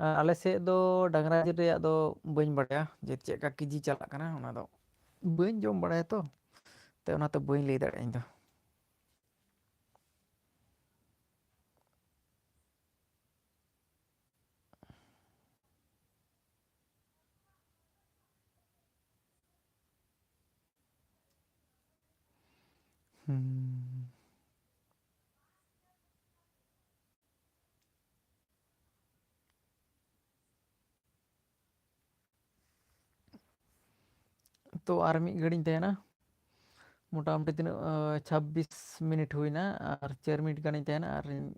ᱟᱨ ᱟᱞᱮ ᱥᱮᱫ ᱫᱚ ᱰᱟᱝᱨᱟ ᱡᱤᱞ ᱨᱮᱭᱟᱜ ᱫᱚ ᱵᱟᱹᱧ ᱵᱟᱲᱟᱭᱟ ᱡᱮ ᱪᱮᱫ ᱞᱮᱠᱟ ᱠᱮᱡᱤ ᱪᱟᱞᱟᱜ ᱠᱟᱱᱟ, ᱚᱱᱟ ᱫᱚ ᱵᱟᱹᱧ ᱡᱚᱢ ᱵᱟᱲᱟᱭᱟ ᱛᱚ, ᱛᱚ ᱚᱱᱟᱛᱮ ᱵᱟᱹᱧ ᱞᱟᱹᱭ ᱫᱟᱲᱮᱭᱟᱜᱼᱟ ᱤᱧ ᱫᱚ᱾ ᱦᱩᱸ᱾ ᱛᱚ ᱟᱨ ᱢᱤᱫ ᱜᱷᱟᱹᱲᱤᱡ ᱤᱧ ᱛᱟᱦᱮᱱᱟ, ᱢᱚᱴᱟᱢᱩᱴᱤ ᱛᱤᱱᱟᱹᱜ, ᱟᱸ, ᱪᱷᱟᱵᱵᱤᱥ ᱢᱤᱱᱤᱴ ᱦᱩᱭᱱᱟ, ᱟᱨ ᱪᱟᱨ ᱢᱤᱱᱤᱴ ᱜᱟᱱᱤᱧ ᱛᱟᱦᱮᱱᱟ, ᱟᱨᱤᱧ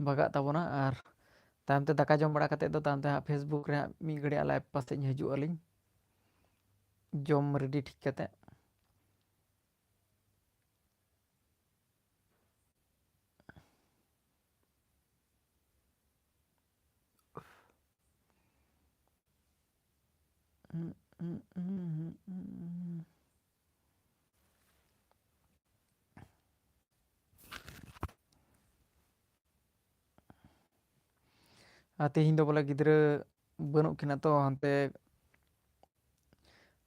ᱵᱷᱟᱜᱟᱜ ᱛᱟᱵᱚᱱᱟ᱾ ᱟᱨ ᱛᱟᱭᱚᱢ ᱛᱮ ᱫᱟᱠᱟ ᱡᱚᱢ ᱵᱟᱲᱟ ᱠᱟᱛᱮᱫ ᱫᱚ ᱛᱟᱭᱚᱢ ᱛᱮ ᱦᱟᱸᱜ Facebook ᱨᱮ ᱦᱟᱸᱜ ᱢᱤᱫ ᱜᱷᱟᱹᱲᱤᱡ live ᱯᱟᱥᱮᱡ ᱤᱧ ᱦᱤᱡᱩᱜ ᱟᱹᱞᱤᱧ, ᱡᱚᱢ ready ᱴᱷᱤᱠ ᱠᱟᱛᱮᱫ᱾ ᱟᱨ ᱛᱮᱦᱮᱧ ᱫᱚ ᱵᱚᱞᱮ ᱜᱤᱫᱽᱨᱟᱹ ᱵᱟᱹᱱᱩᱜ ᱠᱤᱱᱟ ᱛᱚ, ᱦᱟᱱᱛᱮ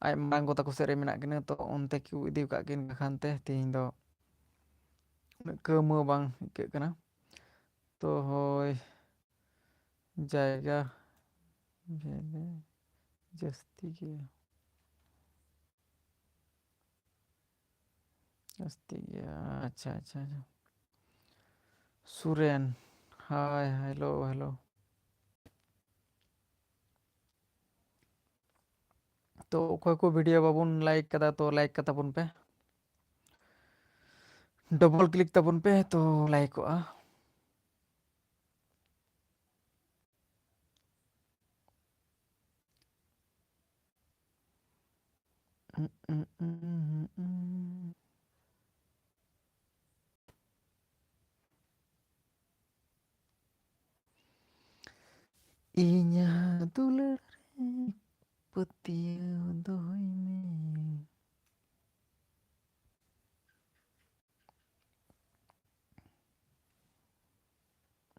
ᱟᱡ ᱢᱟᱨᱟᱝ ᱜᱚ ᱛᱟᱠᱚ ᱥᱮᱫ ᱨᱮ ᱢᱮᱱᱟᱜ ᱠᱤᱱᱟ, ᱛᱚ ᱚᱱᱛᱮ ᱠᱚ ᱤᱫᱤ ᱟᱠᱟᱫ ᱠᱤᱱ ᱠᱷᱟᱱ ᱛᱮ ᱛᱮᱦᱮᱧ ᱫᱚ ᱩᱱᱟᱹᱜ ᱠᱟᱹᱣᱢᱟᱹᱣ ᱵᱟᱝ ᱟᱹᱭᱠᱟᱹᱜ ᱠᱟᱱᱟ᱾ ᱛᱚ ᱦᱳᱭ, ᱡᱟᱭᱜᱟ ᱡᱟᱭᱜᱟ ᱡᱟᱹᱥᱛᱤ ᱜᱮᱭᱟ, ᱡᱟᱹᱥᱛᱤ ᱜᱮᱭᱟ᱾ ᱟᱪᱪᱷᱟ, ᱟᱪᱪᱷᱟ, ᱟᱪᱪᱷᱟ᱾ ᱥᱩᱨᱮᱱ, ᱦᱟᱭ, hello, hello᱾ ᱛᱚ ᱚᱠᱚᱭ ᱠᱚ video ᱵᱟᱵᱚᱱ like ᱠᱟᱫᱟ, ᱛᱚ like ᱠᱟᱛᱟ ᱵᱚᱱ ᱯᱮ, double click ᱛᱟᱵᱚᱱ ᱯᱮ, ᱛᱚ likeᱚᱜᱼᱟ᱾ ᱤᱧᱟᱜ ᱫᱩᱞᱟᱹᱲ ᱨᱮ ᱯᱟᱹᱛᱭᱟᱹᱣ ᱫᱚᱦᱚᱭ ᱢᱮ᱾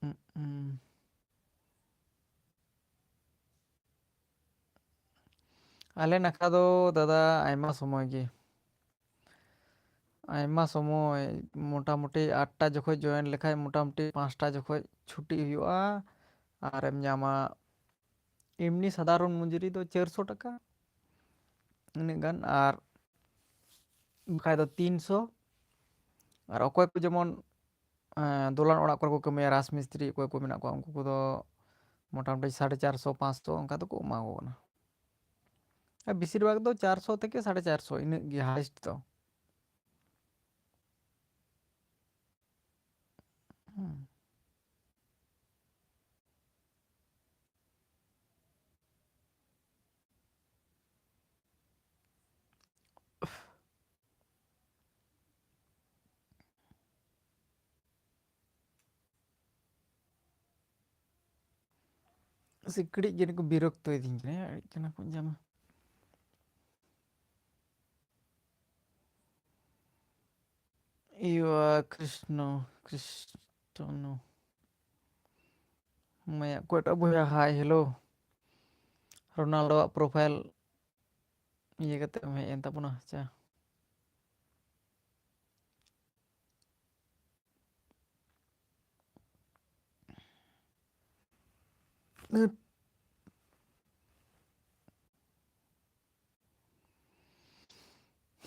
ᱩᱸ, ᱩᱸ᱾ ᱟᱞᱮ ᱱᱟᱠᱷᱟ ᱫᱚ ᱫᱟᱫᱟ ᱟᱭᱢᱟ ᱥᱚᱢᱚᱭ ᱜᱮ, ᱟᱭᱢᱟ ᱥᱚᱢᱚᱭ, ᱢᱚᱴᱟᱢᱩᱴᱤ ᱟᱴᱴᱟ ᱡᱚᱠᱷᱚᱡ join ᱞᱮᱠᱷᱟᱡ ᱢᱚᱴᱟᱢᱩᱴᱤ ᱯᱟᱸᱪᱴᱟ ᱡᱚᱠᱷᱚᱡ ᱪᱷᱩᱴᱤ ᱦᱩᱭᱩᱜᱼᱟ, ᱟᱨᱮᱢ ᱧᱟᱢᱟ ᱮᱢᱱᱤ ᱥᱟᱫᱷᱟᱨᱚᱱ ᱢᱚᱡᱩᱨᱤ ᱫᱚ ᱪᱟᱨᱥᱚ ᱴᱟᱠᱟ ᱤᱱᱟᱹᱜ ᱜᱟᱱ, ᱟᱨ ᱵᱟᱠᱷᱟᱡ ᱫᱚ ᱛᱤᱱᱥᱚ᱾ ᱟᱨ ᱚᱠᱚᱭ ᱠᱚ ᱡᱮᱢᱚᱱ, ᱮᱸ, ᱫᱚᱞᱟᱱ ᱚᱲᱟᱜ ᱠᱚᱨᱮ ᱠᱚ ᱠᱟᱹᱢᱤᱭᱟ, ᱨᱟᱡᱽ ᱢᱤᱥᱛᱨᱤ ᱚᱠᱚᱭ ᱠᱚ ᱢᱮᱱᱟᱜ ᱠᱚᱣᱟ, ᱩᱱᱠᱩ ᱠᱚᱫᱚ ᱢᱚᱴᱟᱢᱩᱴᱤ ᱥᱟᱲᱮ ᱪᱟᱨᱥᱚ, ᱯᱟᱸᱪᱥᱚ ᱚᱱᱠᱟ ᱫᱚᱠᱚ ᱮᱢᱟ ᱠᱚ ᱠᱟᱱᱟ᱾ ᱟᱨ ᱵᱮᱥᱤᱨ ᱵᱷᱟᱜᱽ ᱫᱚ ᱪᱟᱨᱥᱚ ᱛᱷᱮᱠᱮ ᱥᱟᱲᱮ ᱪᱟᱨᱥᱚ, ᱤᱱᱟᱹᱜ ᱜᱮ highest ᱫᱚ᱾ ᱦᱩᱸ᱾ ᱥᱤᱠᱲᱤᱡ ᱡᱟᱹᱱᱤᱡ ᱠᱚ ᱵᱤᱨᱚᱠᱛᱚᱭᱮᱫᱤᱧ ᱠᱟᱱᱟ, ᱟᱹᱰᱤ ᱠᱟᱱᱟ ᱠᱚ ᱡᱟᱢᱟ᱾ ᱤᱭᱩ ᱟᱨ ᱠᱨᱤᱥᱱᱚ, ᱠᱨᱤᱥᱴᱚᱱᱚ᱾ ᱢᱟᱭᱟ, ᱚᱠᱚᱭᱴᱟᱜ ᱵᱚᱭᱦᱟ? Hi, hello᱾ ᱨᱳᱱᱟᱞᱰᱳᱣᱟᱜ profile ᱤᱭᱟᱹ ᱠᱟᱛᱮ ᱮᱢ ᱦᱮᱡ ᱮᱱ ᱛᱟᱵᱚᱱᱟ, ᱟᱪᱪᱷᱟ᱾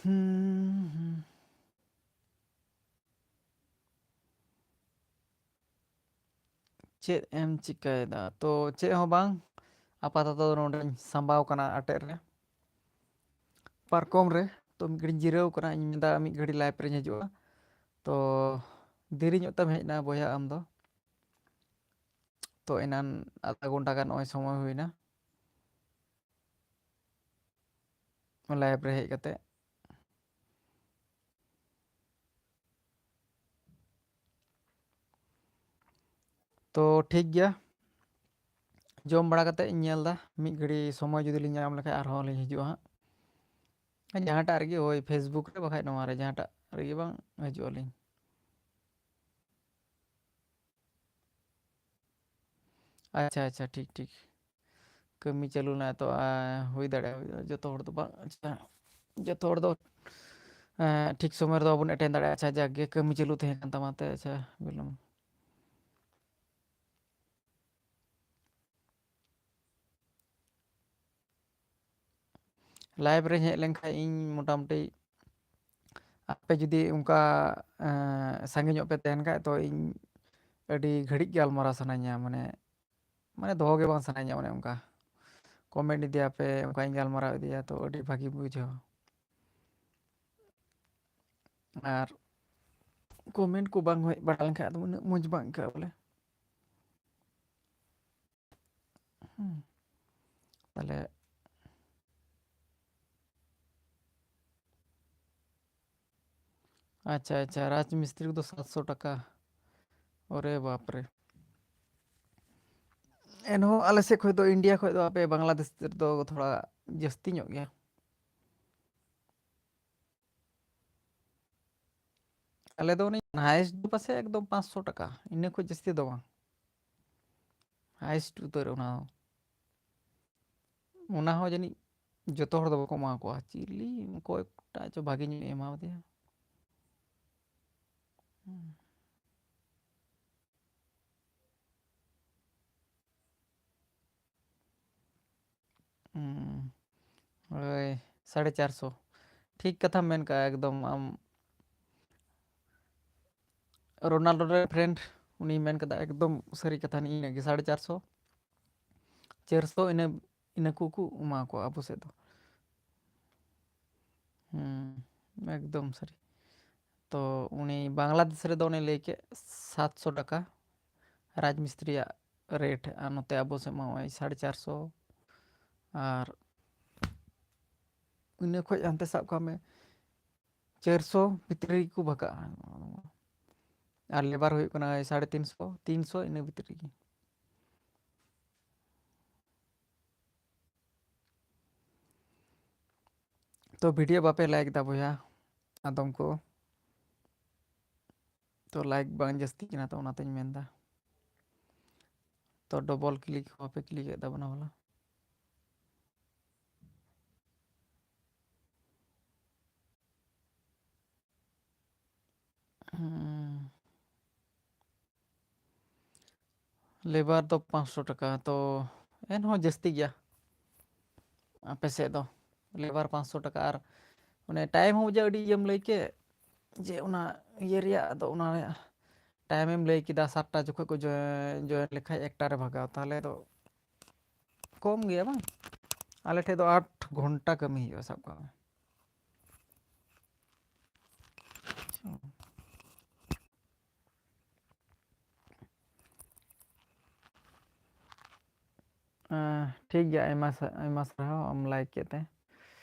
ᱦᱩᱸ, ᱦᱩᱸ᱾ ᱪᱮᱫ ᱮᱢ ᱪᱤᱠᱟᱹᱭᱮᱫᱟ? ᱛᱚ, ᱪᱮᱫ ᱦᱚᱸ ᱵᱟᱝ, ᱟᱯᱟᱛᱚᱛᱚ ᱱᱚᱰᱮᱧ ᱥᱟᱸᱵᱟᱣ ᱠᱟᱱᱟ ᱟᱴᱮᱫ ᱨᱮ, ᱯᱟᱨᱠᱚᱢ ᱨᱮ᱾ ᱛᱚ, ᱢᱤᱫ ᱜᱷᱟᱹᱲᱤᱡ ᱡᱤᱨᱟᱹᱣ ᱠᱟᱱᱟ, ᱤᱧ ᱢᱮᱱᱫᱟ ᱢᱤᱫ ᱜᱷᱟᱹᱲᱤᱡ live ᱨᱮᱧ ᱦᱤᱡᱩᱜᱼᱟ᱾ ᱛᱚ, ᱫᱮᱨᱤ ᱧᱚᱜ ᱛᱮᱢ ᱦᱮᱡ ᱮᱱᱟ ᱵᱚᱭᱦᱟ ᱟᱢ ᱫᱚ᱾ ᱛᱚ, ᱮᱱᱟᱱ ᱟᱫᱷᱟ ᱜᱷᱚᱱᱴᱟ ᱜᱟᱱ ᱱᱚᱜᱼᱚᱭ ᱥᱚᱢᱚᱭ ᱦᱩᱭᱱᱟ᱾ Live ᱨᱮ ᱦᱮᱡ ᱠᱟᱛᱮ᱾ ᱛᱚ, ᱴᱷᱤᱠ ᱜᱮᱭᱟ, ᱡᱚᱢ ᱵᱟᱲᱟ ᱠᱟᱛᱮ ᱤᱧ ᱧᱮᱞ ᱮᱫᱟ, ᱢᱤᱫ ᱜᱷᱟᱹᱲᱤ ᱥᱚᱢᱚᱭ ᱡᱩᱫᱤ ᱞᱤᱧ ᱧᱟᱢ ᱞᱮᱠᱷᱟᱡ ᱟᱨᱦᱚᱸ ᱞᱤᱧ ᱦᱤᱡᱩᱜᱼᱟ ᱦᱟᱸᱜ᱾ ᱡᱟᱦᱟᱸᱴᱟᱜ ᱨᱮᱜᱮ, ᱦᱳᱭ, Facebook ᱨᱮ ᱵᱟᱠᱷᱟᱡ ᱱᱚᱣᱟ ᱨᱮ, ᱡᱟᱦᱟᱸᱴᱟᱜ ᱨᱮᱜᱮ ᱵᱟᱝ ᱦᱤᱡᱩᱜ ᱟᱹᱞᱤᱧ᱾ ᱟᱪᱪᱷᱟ, ᱟᱪᱪᱷᱟ, ᱴᱷᱤᱠ, ᱴᱷᱤᱠ᱾ ᱠᱟᱹᱢᱤ ᱪᱟᱹᱞᱩ ᱞᱮᱱᱟ ᱛᱚ, ᱟ, ᱦᱩᱭ ᱫᱟᱲᱮᱭᱟᱜᱼᱟ, ᱦᱩᱭ ᱫᱟᱲᱮᱭᱟᱜᱼᱟ᱾ ᱡᱚᱛᱚ ᱦᱚᱲ ᱫᱚ ᱵᱟᱝ, ᱟᱪᱪᱷᱟ, ᱡᱚᱛᱚ ᱦᱚᱲ ᱫᱚ, ᱮᱸ, ᱴᱷᱤᱠ ᱥᱚᱢᱚᱭ ᱨᱮᱫᱚ ᱵᱟᱵᱚᱱ attend ᱫᱟᱲᱮᱭᱟᱜᱼᱟ᱾ ᱟᱪᱪᱷᱟ, ᱡᱟᱠ ᱜᱮ, ᱠᱟᱹᱢᱤ ᱪᱟᱹᱞᱩ ᱛᱟᱦᱮᱸ ᱠᱟᱱ ᱛᱟᱢᱟ ᱛᱮ, ᱟᱪᱪᱷᱟ, ᱵᱤᱞᱚᱢ᱾ Live ᱨᱮᱧ ᱦᱮᱡ ᱞᱮᱱᱠᱷᱟᱡ ᱤᱧ ᱢᱚᱴᱟᱢᱩᱴᱤ ᱟᱯᱮ ᱡᱩᱫᱤ ᱚᱱᱠᱟ, ᱮᱸ, ᱥᱟᱸᱜᱮ ᱧᱚᱜ ᱯᱮ ᱛᱟᱦᱮᱱ ᱠᱷᱟᱡ, ᱛᱚ ᱤᱧ ᱟᱹᱰᱤ ᱜᱷᱟᱹᱲᱤᱡ ᱜᱟᱞᱢᱟᱨᱟᱣ ᱥᱟᱱᱟᱧᱟ, ᱢᱟᱱᱮ, ᱢᱟᱱᱮ ᱫᱚᱦᱚ ᱜᱮ ᱵᱟᱝ ᱥᱟᱱᱟᱧᱟ, ᱚᱱᱮ ᱚᱱᱠᱟ᱾ Comment ᱤᱫᱤᱭᱟᱯᱮ, ᱚᱱᱠᱟᱧ ᱜᱟᱞᱢᱟᱨᱟᱣ ᱤᱫᱤᱭᱟ, ᱛᱚ ᱟᱹᱰᱤ ᱵᱷᱟᱹᱜᱤ ᱵᱩᱡᱷᱟᱹᱣᱟ᱾ ᱟᱨ comment ᱠᱚ ᱵᱟᱝ ᱦᱮᱡ ᱵᱟᱲᱟ ᱞᱮᱱᱠᱷᱟᱡ ᱟᱫᱚ ᱩᱱᱟᱹᱜ ᱢᱚᱡᱽ ᱵᱟᱝ ᱟᱹᱭᱠᱟᱹᱜᱼᱟ ᱵᱚᱞᱮ᱾ ᱦᱩᱸ᱾ ᱛᱟᱦᱞᱮ ᱟᱪᱪᱷᱟ, ᱟᱪᱪᱷᱟ, ᱨᱟᱡᱽ ᱢᱤᱥᱛᱨᱤ ᱠᱚᱫᱚ ᱥᱟᱛᱥᱚ ᱴᱟᱠᱟ᱾ ᱚᱨᱮ ᱵᱟᱯ ᱨᱮ᱾ ᱮᱱᱦᱚᱸ ᱟᱞᱮ ᱥᱮᱫ ᱠᱷᱚᱡ ᱫᱚ, ᱤᱱᱰᱤᱭᱟ ᱠᱷᱚᱡ ᱫᱚ ᱟᱯᱮ ᱵᱟᱝᱞᱟᱫᱮᱥ ᱨᱮᱫᱚ ᱛᱷᱚᱲᱟ ᱡᱟᱹᱥᱛᱤ ᱧᱚᱜ ᱜᱮᱭᱟ᱾ ᱟᱞᱮ ᱫᱚ ᱩᱱᱤ highest ᱫᱚ ᱯᱟᱥᱮᱡ ᱮᱠᱫᱚᱢ ᱯᱟᱸᱪᱥᱚ ᱴᱟᱠᱟ, ᱤᱱᱟᱹ ᱠᱷᱚᱡ ᱡᱟᱹᱥᱛᱤ ᱫᱚ ᱵᱟᱝ᱾ Highest ᱩᱛᱟᱹᱨ ᱚᱱᱟ ᱦᱚᱸ᱾ ᱚᱱᱟ ᱦᱚᱸ ᱡᱟᱹᱱᱤᱡ ᱡᱚᱛᱚ ᱦᱚᱲ ᱫᱚ ᱵᱟᱠᱚ ᱮᱢᱟ ᱠᱚᱣᱟ, ᱪᱤᱞᱤ ᱚᱠᱚᱭ ᱠᱚᱴᱟ ᱪᱚ ᱵᱷᱟᱜᱮ ᱧᱚᱜ ᱮ ᱮᱢᱟ ᱫᱮᱭᱟ᱾ ᱦᱩᱸ᱾ ᱦᱩᱸ᱾ ᱦᱳᱭ, ᱥᱟᱲᱮ ᱪᱟᱨᱥᱚ᱾ ᱴᱷᱤᱠ ᱠᱟᱛᱷᱟᱢ ᱢᱮᱱ ᱠᱟᱜᱼᱟ ᱮᱠᱫᱚᱢ ᱟᱢ᱾ ᱨᱳᱱᱟᱞᱰᱳ ᱨᱮ friend, ᱩᱱᱤᱭ ᱢᱮᱱ ᱠᱟᱫᱟ ᱮᱠᱫᱚᱢ ᱥᱟᱹᱨᱤ ᱠᱟᱛᱷᱟ, ᱤᱱᱟᱹᱜᱮ ᱥᱟᱲᱮ ᱪᱟᱨᱥᱚ, ᱪᱟᱨᱥᱚ, ᱤᱱᱟᱹ, ᱤᱱᱟᱹ ᱠᱚ ᱠᱚ ᱮᱢᱟ ᱠᱚᱣᱟ ᱟᱵᱚ ᱥᱮᱫ ᱫᱚ᱾ ᱦᱩᱸ, ᱮᱠᱫᱚᱢ ᱥᱟᱹᱨᱤ᱾ ᱛᱚ ᱩᱱᱤ ᱵᱟᱝᱞᱟᱫᱮᱥ ᱨᱮᱫᱚ ᱩᱱᱤ ᱞᱟᱹᱭ ᱠᱮᱫ ᱥᱟᱛᱥᱚ ᱴᱟᱠᱟ ᱨᱟᱡᱽ ᱢᱤᱥᱛᱨᱤᱭᱟᱜ rate, ᱟᱨ ᱱᱚᱛᱮ ᱟᱵᱚ ᱥᱮᱫ ᱢᱟ ᱱᱚᱜᱼᱚᱭ ᱥᱟᱲᱮ ᱪᱟᱨᱥᱚ, ᱟᱨ ᱤᱱᱟᱹ ᱠᱷᱚᱡ ᱦᱟᱱᱛᱮ ᱥᱟᱵ ᱠᱟᱜ ᱢᱮ ᱪᱟᱨᱥᱚ ᱵᱷᱤᱛᱨᱤ ᱜᱮᱠᱚ ᱵᱷᱟᱜᱟᱜᱼᱟ᱾ ᱟᱨ labour ᱦᱩᱭᱩᱜ ᱠᱟᱱᱟ ᱥᱟᱲᱮ ᱛᱤᱱᱥᱚ, ᱛᱤᱱᱥᱚ ᱤᱱᱟᱹ ᱵᱷᱤᱛᱨᱤ ᱜᱮ᱾ ᱛᱚ video ᱵᱟᱯᱮ like ᱫᱟ ᱵᱚᱭᱦᱟ, ᱟᱫᱚᱢ ᱠᱚ᱾ ᱛᱚ like ᱵᱟᱝ ᱡᱟᱹᱥᱛᱤ ᱠᱟᱱᱟ, ᱛᱚ ᱚᱱᱟᱛᱤᱧ ᱢᱮᱱᱫᱟ᱾ ᱛᱚ double click ᱦᱚᱸ ᱵᱟᱯᱮ click ᱮᱫ ᱛᱟᱵᱚᱱᱟ ᱵᱚᱞᱮ᱾ ᱦᱩᱸ᱾ Labour ᱫᱚ ᱯᱟᱸᱪᱥᱚ ᱴᱟᱠᱟ, ᱛᱚ ᱮᱱᱦᱚᱸ ᱡᱟᱹᱥᱛᱤ ᱜᱮᱭᱟ ᱟᱯᱮ ᱥᱮᱫ ᱫᱚ᱾ Labour ᱯᱟᱸᱪᱥᱚ ᱴᱟᱠᱟ ᱟᱨ ᱚᱱᱮ time ᱦᱚᱸ ᱡᱮ ᱟᱹᱰᱤ ᱤᱭᱟᱹᱢ ᱞᱟᱹᱭ ᱠᱮᱫ, ᱡᱮ ᱚᱱᱟ ᱤᱭᱟᱹ ᱨᱮᱭᱟᱜ, ᱟᱫᱚ ᱚᱱᱟ ᱨᱮᱭᱟᱜ time ᱮᱢ ᱞᱟᱹᱭ ᱠᱮᱫᱟ, ᱥᱟᱛᱴᱟ ᱡᱚᱠᱷᱚᱱ ᱠᱚ join, join ᱞᱮᱠᱷᱟᱡ ᱮᱠᱴᱟ ᱨᱮ ᱵᱷᱟᱜᱟᱣ, ᱛᱟᱦᱚᱞᱮ ᱫᱚ ᱠᱚᱢ ᱜᱮᱭᱟ ᱵᱟᱝ? ᱟᱞᱮ ᱴᱷᱮᱡ ᱫᱚ ᱟᱴ ᱜᱷᱚᱱᱴᱟ ᱠᱟᱹᱢᱤ ᱦᱩᱭᱩᱜᱼᱟ, ᱥᱟᱵ ᱠᱟᱜ ᱢᱮ᱾ ᱟᱸ, ᱴᱷᱤᱠ ᱜᱮᱭᱟ, ᱟᱭᱢᱟ ᱥᱟ-, ᱟᱭᱢᱟ ᱥᱟᱨᱦᱟᱣ ᱟᱢ like ᱠᱮᱫ ᱛᱮ᱾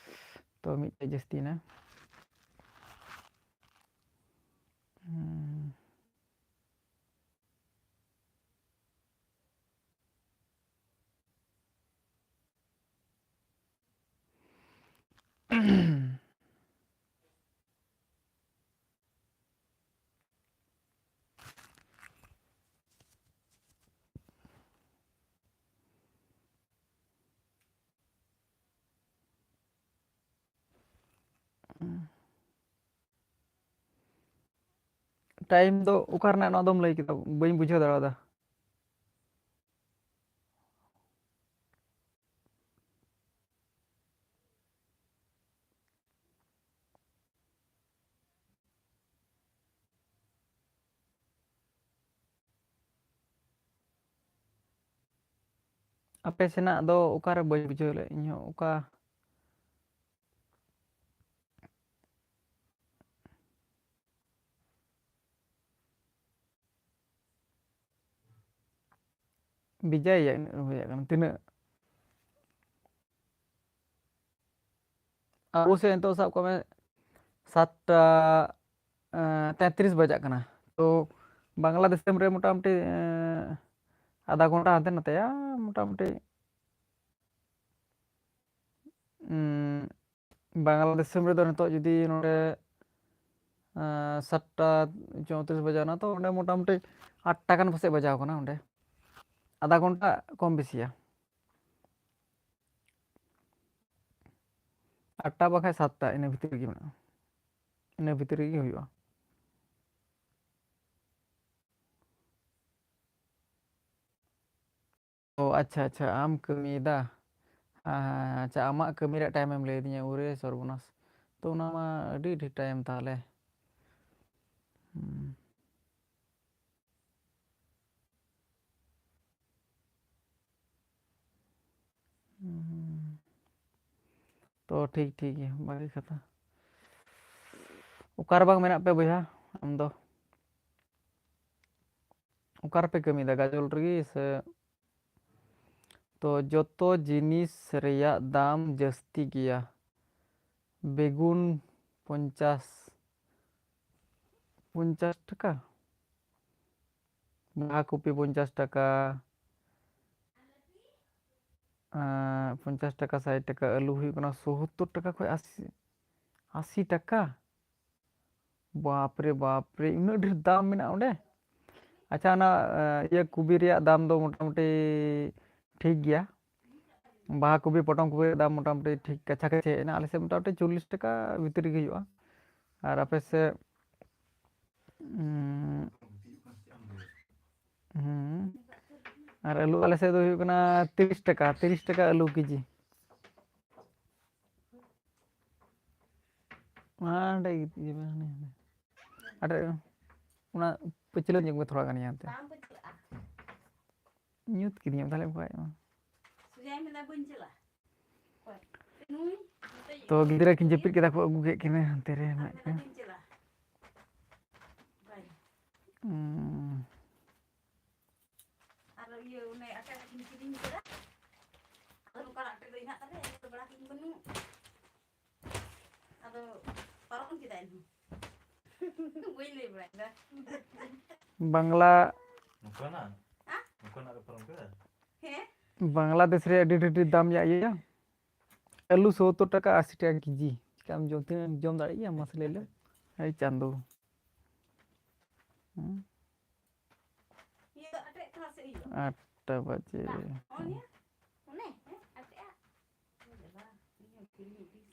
ᱛᱚ, ᱢᱤᱫᱴᱮᱡ ᱡᱟᱹᱥᱛᱤᱭᱮᱱᱟ᱾ ᱦᱩᱸ᱾ Time ᱫᱚ ᱚᱠᱟ ᱨᱮᱱᱟᱜ ᱱᱚᱣᱟ ᱫᱚᱢ ᱞᱟᱹᱭ ᱠᱮᱫᱟ? ᱵᱟᱹᱧ ᱵᱩᱡᱷᱟᱹᱣ ᱫᱟᱲᱮᱭᱟᱫᱟ᱾ ᱟᱯᱮ ᱥᱮᱱᱟᱜ ᱫᱚ ᱚᱠᱟᱨᱮ ᱵᱟᱹᱧ ᱵᱩᱡᱷᱟᱹᱣ ᱞᱮᱫ ᱤᱧᱦᱚᱸ, ᱚᱠᱟ? ᱵᱷᱮᱡᱟᱭᱮᱭᱟ, ᱤᱱᱟᱹᱜ ᱦᱩᱭ ᱠᱟᱱᱟ᱾ ᱛᱤᱱᱟᱹᱜ? ᱟᱵᱚ ᱥᱮᱫ ᱱᱤᱛᱚᱜ ᱥᱟᱵ ᱠᱟᱜ ᱢᱮ ᱥᱟᱛᱴᱟ, ᱮᱸ, ᱛᱮᱸᱛᱨᱤᱥ ᱵᱟᱡᱟᱜ ᱠᱟᱱᱟ᱾ ᱛᱚ, ᱵᱟᱝᱞᱟ ᱫᱤᱥᱚᱢ ᱨᱮ ᱢᱚᱴᱟᱢᱩᱴᱤ, ᱮᱸ, ᱟᱫᱷᱟ ᱜᱷᱚᱱᱴᱟ ᱦᱟᱱᱛᱮ ᱱᱟᱛᱮᱭᱟ, ᱢᱚᱴᱟᱢᱩᱴᱤ᱾ ᱩᱸ, ᱵᱟᱝᱞᱟ ᱫᱤᱥᱚᱢ ᱨᱮᱫᱚ ᱱᱤᱛᱚᱜ ᱡᱩᱫᱤ ᱱᱚᱰᱮ, ᱮᱸ, ᱥᱟᱛᱴᱟ ᱪᱳᱭᱛᱨᱤᱥ ᱵᱟᱡᱟᱣ ᱱᱟ, ᱛᱚ ᱚᱸᱰᱮ ᱢᱚᱴᱟᱢᱩᱴᱤ ᱟᱴᱴᱟ ᱜᱟᱱ ᱯᱟᱥᱮᱡ ᱵᱟᱡᱟᱣ ᱠᱟᱱᱟ ᱚᱸᱰᱮ᱾ ᱟᱫᱷᱟ ᱜᱷᱚᱱᱴᱟ ᱠᱚᱢ ᱵᱮᱥᱤᱭᱟ᱾ ᱟᱴᱴᱟ ᱵᱟᱠᱷᱟᱡ ᱥᱟᱛᱴᱟ, ᱤᱱᱟᱹ ᱵᱷᱤᱛᱤᱨ ᱨᱮᱜᱮ ᱢᱮᱱᱟᱜᱼᱟ᱾ ᱤᱱᱟᱹ ᱵᱷᱤᱛᱤᱨ ᱨᱮᱜᱮ ᱦᱩᱭᱩᱜᱼᱟ᱾ ᱚ, ᱟᱪᱪᱷᱟ, ᱟᱪᱪᱷᱟ, ᱟᱢ ᱠᱟᱹᱢᱤᱭᱮᱫᱟ᱾ ᱦᱮᱸ, ᱦᱮᱸ, ᱟᱪᱪᱷᱟ, ᱟᱢᱟᱜ ᱠᱟᱹᱢᱤ ᱨᱮᱭᱟᱜ time ᱮᱢ ᱞᱟᱹᱭ ᱟᱹᱫᱤᱧᱟ᱾ ᱩᱨᱮ ᱥᱚᱨᱵᱚᱱᱟᱥ, ᱛᱚ ᱚᱱᱟ ᱢᱟ ᱟᱹᱰᱤ ᱰᱷᱮᱨ ᱴᱟᱭᱤᱢ ᱛᱟᱦᱚᱞᱮ᱾ ᱦᱩᱸ᱾ ᱦᱩᱸ᱾ ᱛᱚ ᱴᱷᱤᱠ, ᱴᱷᱤᱠ ᱜᱮᱭᱟ, ᱵᱷᱟᱜᱮ ᱠᱟᱛᱷᱟ᱾ ᱚᱠᱟ ᱨᱮ ᱵᱟᱝ ᱢᱮᱱᱟᱜ ᱯᱮ ᱵᱚᱭᱦᱟ ᱟᱢ ᱫᱚ? ᱚᱠᱟ ᱨᱮᱯᱮ ᱠᱟᱹᱢᱤᱭᱮᱫᱟ, ᱜᱟᱡᱚᱞ ᱨᱮᱜᱮ ᱥᱮ? ᱛᱚ ᱡᱚᱛᱚ ᱡᱤᱱᱤᱥ ᱨᱮᱭᱟᱜ ᱫᱟᱢ ᱡᱟᱹᱥᱛᱤ ᱜᱮᱭᱟ᱾ ᱵᱮᱜᱩᱱ ᱯᱚᱧᱪᱟᱥ, ᱯᱚᱧᱪᱟᱥ ᱴᱟᱠᱟ, ᱵᱟᱦᱟ ᱠᱚᱯᱤ ᱯᱚᱧᱪᱟᱥ ᱴᱟᱠᱟ, ᱟᱨ ᱯᱚᱧᱪᱟᱥ ᱴᱟᱠᱟ, ᱥᱟᱴ ᱴᱟᱠᱟ, ᱟᱹᱞᱩ ᱦᱩᱭᱩᱜ ᱠᱟᱱᱟ ᱥᱳᱦᱳᱛᱛᱳᱨ ᱴᱟᱠᱟ ᱠᱷᱚᱱ ᱟᱥᱤ, ᱟᱥᱤ ᱴᱟᱠᱟ᱾ ᱵᱟᱯ ᱨᱮ ᱵᱟᱯ ᱨᱮ, ᱩᱱᱟᱹᱜ ᱰᱷᱮᱨ ᱫᱟᱢ ᱢᱮᱱᱟᱜᱼᱟ ᱚᱸᱰᱮ᱾ ᱟᱪᱪᱷᱟ, ᱚᱱᱟ, ᱮ, ᱤᱭᱟᱹ ᱠᱚᱵᱤ ᱨᱮᱭᱟᱜ ᱫᱟᱢ ᱫᱚ ᱢᱚᱴᱟᱢᱩᱴᱤ ᱴᱷᱤᱠ ᱜᱮᱭᱟ᱾ ᱵᱟᱦᱟ ᱠᱚᱵᱤ, ᱯᱚᱴᱚᱢ ᱠᱚᱵᱤ ᱨᱮᱭᱟᱜ ᱫᱟᱢ ᱢᱚᱴᱟᱢᱩᱴᱤ ᱴᱷᱤᱠ ᱠᱟᱪᱷᱟ ᱠᱟᱪᱷᱤ ᱦᱮᱡ ᱮᱱᱟ᱾ ᱟᱞᱮ ᱥᱮᱫ ᱢᱚᱴᱟᱢᱩᱴᱤ ᱪᱚᱞᱞᱤᱥ ᱴᱟᱠᱟ ᱵᱷᱤᱛᱨᱤ ᱜᱮ ᱦᱩᱭᱩᱜᱼᱟ᱾ ᱟᱨ ᱟᱯᱮ ᱥᱮᱫ, ᱩᱸ, ᱦᱩᱸ, ᱟᱨ ᱟᱹᱞᱩ ᱟᱞᱮ ᱥᱮᱫ ᱫᱚ ᱦᱩᱭᱩᱜ ᱠᱟᱱᱟ ᱛᱤᱨᱤᱥ ᱴᱟᱠᱟ, ᱛᱤᱨᱤᱥ ᱴᱟᱠᱟ ᱟᱹᱞᱩ ᱠᱮᱡᱤ᱾ ᱦᱟᱸᱰᱮ ᱜᱤᱛᱤᱡ ᱢᱮ, ᱦᱟᱸᱰᱮ, ᱦᱟᱸᱰᱮ᱾ ᱟᱨ ᱚᱱᱟ ᱯᱟᱹᱪᱷᱞᱟᱹ ᱧᱚᱜ ᱢᱮ ᱛᱷᱚᱲᱟ ᱜᱟᱱ ᱤᱭᱟᱹ ᱛᱮ᱾ ᱵᱟᱝ ᱯᱟᱹᱪᱷᱞᱟᱹᱜᱼᱟ᱾ ᱧᱩᱛ ᱠᱤᱫᱤᱧᱟᱢ ᱛᱟᱦᱞᱮ ᱚᱱᱠᱟ ᱢᱟ᱾ ᱥᱚᱡᱟᱭ ᱢᱮ, ᱵᱟᱹᱧ ᱪᱟᱞᱟᱜᱼᱟ᱾ ᱚᱠᱚᱭ? ᱱᱩᱭ? ᱱᱚᱛᱮ ᱛᱚ ᱜᱤᱫᱽᱨᱟᱹ ᱠᱤᱱ ᱡᱟᱹᱯᱤᱫ ᱠᱮᱫᱟ ᱠᱚ, ᱟᱹᱜᱩ ᱠᱮᱫ ᱠᱤᱱᱟᱹ, ᱦᱟᱱᱛᱮ ᱨᱮ ᱟᱨ ᱢᱮᱱᱟᱜ ᱢᱮᱱᱟ ᱠᱤᱱᱟ᱾ ᱵᱟᱹᱧ ᱪᱟᱞᱟᱜᱼᱟ᱾ ᱵᱟᱭ᱾ ᱩᱸ᱾ ᱟᱨ ᱤᱭᱟᱹ ᱚᱱᱮ ᱟᱴᱟ ᱠᱤᱱ ᱠᱤᱨᱤᱧ ᱠᱮᱫᱟ᱾ ᱟᱫᱚ ᱱᱚᱝᱠᱟᱱᱟᱜ ᱴᱨᱮ ᱫᱚ ᱦᱮᱱᱟᱜ ᱛᱟᱞᱮᱭᱟ, ᱤᱭᱟᱹ ᱵᱟᱲᱟ ᱠᱤᱱ ᱵᱟᱹᱱᱩᱜ᱾ ᱟᱫᱚ ᱯᱟᱨᱚᱢ ᱠᱮᱫᱟ ᱮᱱᱦᱚᱸ᱾ ᱵᱟᱹᱧ ᱞᱟᱹᱭ ᱵᱟᱲᱟᱭᱮᱫᱟ᱾ ᱵᱟᱝᱞᱟ ᱱᱚᱝᱠᱟᱱᱟᱜ? ᱦᱮᱸ? ᱱᱚᱝᱠᱟᱱᱟᱜ ᱨᱮ ᱯᱟᱨᱚᱢ ᱠᱮᱫᱟ? ᱦᱮᱸ᱾ ᱵᱟᱝᱞᱟᱫᱮᱥ ᱨᱮ ᱟᱹᱰᱤ ᱰᱷᱮᱨ ᱰᱷᱮᱨ ᱫᱟᱢ ᱭᱟ ᱤᱭᱟᱹ᱾ ᱟᱹᱞᱩ ᱥᱳᱛᱛᱳᱨ ᱴᱟᱠᱟ, ᱟᱥᱤ ᱴᱟᱠᱟ ᱠᱮᱡᱤ᱾ ᱪᱤᱠᱟᱢ ᱡᱚᱢ, ᱛᱤᱱᱟᱹᱜ ᱮᱢ ᱡᱚᱢ ᱫᱟᱲᱮᱭᱟᱜ ᱜᱮᱭᱟ? ᱢᱟᱥᱮ ᱞᱟᱹᱭ ᱞᱮᱢ᱾ ᱦᱮᱸ ᱪᱟᱸᱫᱳ᱾ ᱦᱩᱸ? ᱤᱭᱟᱹ ᱫᱚ ᱟᱴᱮᱫ ᱠᱟᱱᱟ ᱥᱮ ᱤᱭᱟᱹ? ᱟᱴ ᱴᱟ ᱵᱟᱡᱮ᱾ ᱫᱟᱜ, ᱱᱚᱜᱼᱚ ᱱᱤᱭᱟᱹ? ᱚᱱᱮ? ᱦᱮᱸ? ᱟᱴᱮᱫᱼᱟ?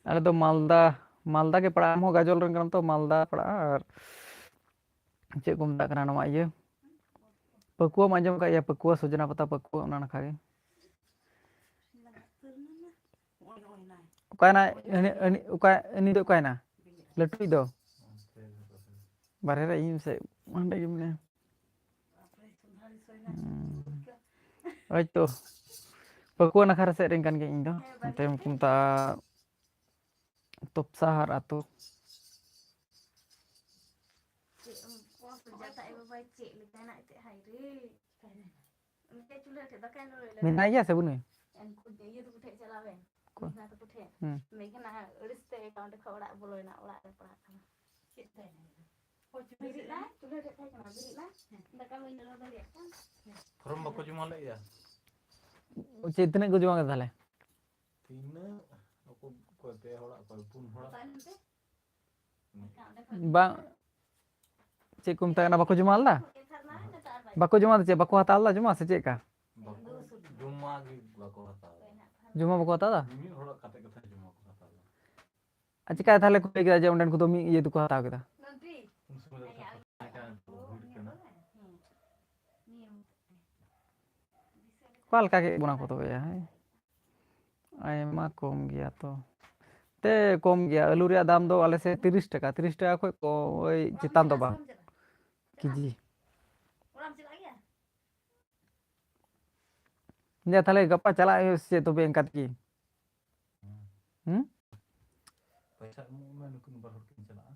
ᱟᱞᱮ ᱫᱚ ᱢᱟᱞᱫᱟ, ᱢᱟᱞᱫᱟ ᱜᱮ ᱯᱟᱲᱟᱜᱼᱟ᱾ ᱟᱢ ᱦᱚᱸ ᱜᱟᱡᱚᱞ ᱨᱮᱱ ᱠᱟᱱᱟᱢ ᱛᱚ, ᱢᱟᱞᱫᱟ ᱯᱟᱲᱟᱜᱼᱟ᱾ ᱟᱨ ᱪᱮᱫ ᱠᱚ ᱢᱮᱛᱟᱜ ᱠᱟᱱᱟ ᱱᱚᱣᱟ ᱤᱭᱟᱹ? ᱯᱟᱹᱠᱩᱣᱟᱹᱢ ᱟᱸᱡᱚᱢ ᱟᱠᱟᱫ ᱜᱮᱭᱟ? ᱯᱟᱹᱠᱩᱣᱟᱹ, ᱥᱚᱡᱽᱱᱟ ᱯᱟᱛᱟ ᱯᱟᱹᱠᱩᱣᱟᱹ, ᱚᱱᱟ ᱱᱟᱠᱷᱟ ᱜᱮ᱾ ᱚᱠᱟᱭᱱᱟ? ᱦᱟᱹᱱᱤ, ᱦᱟᱹᱱᱤ, ᱚᱠᱟ, ᱩᱱᱤ ᱫᱚ ᱚᱠᱟᱭᱱᱟ? ᱞᱟᱹᱴᱩᱭᱤᱡ ᱫᱚ? ᱵᱟᱨᱦᱮ ᱨᱮ ᱤᱧ ᱥᱮ ᱦᱟᱸᱰᱮ ᱜᱮ ᱢᱮᱱᱟᱭᱟ᱾ ᱦᱩᱸ᱾ ᱦᱳᱭᱛᱚ᱾ ᱯᱟᱹᱠᱩᱣᱟᱹ ᱱᱟᱠᱷᱟ ᱨᱮ ᱥᱮᱫ ᱨᱮᱱ ᱠᱟᱱ ᱜᱤᱭᱟᱹᱧ ᱤᱧ ᱫᱚ᱾ ᱚᱱᱛᱮ ᱠᱚ ᱢᱮᱛᱟᱜᱼᱟ ᱛᱚᱯᱥᱟᱦᱟᱨ ᱟᱛᱳ᱾ ᱪᱮᱫ ᱮᱢ ᱠᱚᱥ ᱡᱟᱴᱟ ᱮ ᱵᱟᱵᱟᱭ ᱪᱮᱫ ᱞᱮᱠᱟᱱᱟᱜ ᱮᱱᱛᱮᱫ ᱦᱟᱭ ᱨᱮ᱾ ᱢᱮᱱᱟᱭ ᱜᱮᱭᱟ ᱥᱮ ᱵᱟᱹᱱᱩᱭ? ᱚᱠᱚᱭ? ᱦᱩᱸ᱾ ᱯᱷᱚᱨᱚᱢ ᱵᱟᱠᱚ ᱡᱚᱢᱟ ᱞᱮᱫ ᱜᱮᱭᱟ? ᱪᱮᱫ, ᱛᱤᱱᱟᱹᱜ ᱠᱚ ᱡᱚᱢᱟ ᱠᱮᱫᱟ ᱛᱟᱦᱞᱮ? ᱛᱤᱱᱟᱹᱜ? ᱚᱠᱚᱭ, ᱚᱠᱚᱭ ᱯᱮ ᱦᱚᱲᱟᱜ, ᱚᱠᱚᱭ ᱯᱩᱱ ᱦᱚᱲᱟᱜ? ᱵᱟᱝ, ᱪᱮᱫ ᱠᱚ ᱢᱮᱛᱟᱜ ᱠᱟᱱᱟ, ᱵᱟᱠᱚ ᱡᱚᱢᱟ ᱞᱮᱫᱟ? ᱵᱟᱠᱚ ᱡᱚᱢᱟ ᱫᱚ ᱪᱮᱫ, ᱵᱟᱠᱚ ᱦᱟᱛᱟᱣ ᱞᱮᱫᱟ ᱡᱚᱢᱟ ᱥᱮ ᱪᱮᱫ ᱞᱮᱠᱟ? ᱵᱟᱠᱚ, ᱡᱚᱢᱟ ᱜᱮ ᱵᱟᱠᱚ ᱦᱟᱛᱟᱣ ᱞᱮᱫᱟ᱾ ᱡᱚᱢᱟ ᱵᱟᱠᱚ ᱦᱟᱛᱟᱣ ᱞᱮᱫᱟ? ᱢᱤᱢᱤᱫ ᱦᱚᱲᱟᱜ ᱠᱟᱛᱮ ᱠᱟᱛᱷᱟ ᱡᱚᱢᱟ ᱠᱚ ᱦᱟᱛᱟᱣ ᱞᱮᱫᱟ᱾ ᱟᱨ ᱪᱮᱠᱟ ᱛᱟᱦᱞᱮ ᱠᱚ ᱞᱟᱹᱭ ᱠᱮᱫᱟ ᱡᱮ ᱚᱸᱰᱮᱱ ᱠᱚᱫᱚ ᱢᱤᱫ ᱤᱭᱟᱹ ᱛᱮᱠᱚ ᱦᱟᱛᱟᱣ ᱠᱮᱫᱟ? ᱩᱱ ᱥᱚᱢᱚᱭ ᱫᱚ ᱠᱟᱛᱷᱟ ᱛᱟᱦᱮᱸ ᱠᱟᱱᱟ, ᱵᱷᱤᱲ ᱠᱟᱱᱟ᱾ ᱚᱠᱟ ᱞᱮᱠᱟ ᱠᱮᱫ ᱵᱚᱱᱟ ᱠᱚ ᱛᱚᱵᱮ ᱭᱟ, ᱦᱮᱸ? ᱟᱭᱢᱟ ᱠᱚᱢ ᱜᱮᱭᱟ ᱛᱚ᱾ ᱛᱮ ᱠᱚᱢ ᱜᱮᱭᱟ, ᱟᱹᱞᱩ ᱨᱮᱭᱟᱜ ᱫᱟᱢ ᱫᱚ ᱟᱞᱮ ᱥᱮᱫ ᱛᱤᱨᱤᱥ ᱴᱟᱠᱟ, ᱛᱤᱨᱤᱥ ᱴᱟᱠᱟ ᱠᱷᱚᱡ ᱠᱚ-, ᱳᱭ ᱪᱮᱛᱟᱱ ᱫᱚ ᱵᱟᱝ, ᱠᱮᱡᱤ᱾ ᱡᱟ, ᱛᱟᱦᱞᱮ ᱜᱟᱯᱟ ᱪᱟᱞᱟᱜ ᱦᱩᱭᱩᱜᱼᱟ ᱥᱮ ᱪᱮᱫ ᱛᱚᱵᱮ ᱮᱱᱠᱟ ᱛᱮᱜᱮ? ᱦᱩᱸ? ᱯᱚᱭᱥᱟ ᱮᱢᱚᱜ ᱢᱮ, ᱱᱩᱠᱤᱱ ᱵᱟᱨ ᱦᱚᱲ ᱠᱤᱱ ᱪᱟᱞᱟᱜᱼᱟ᱾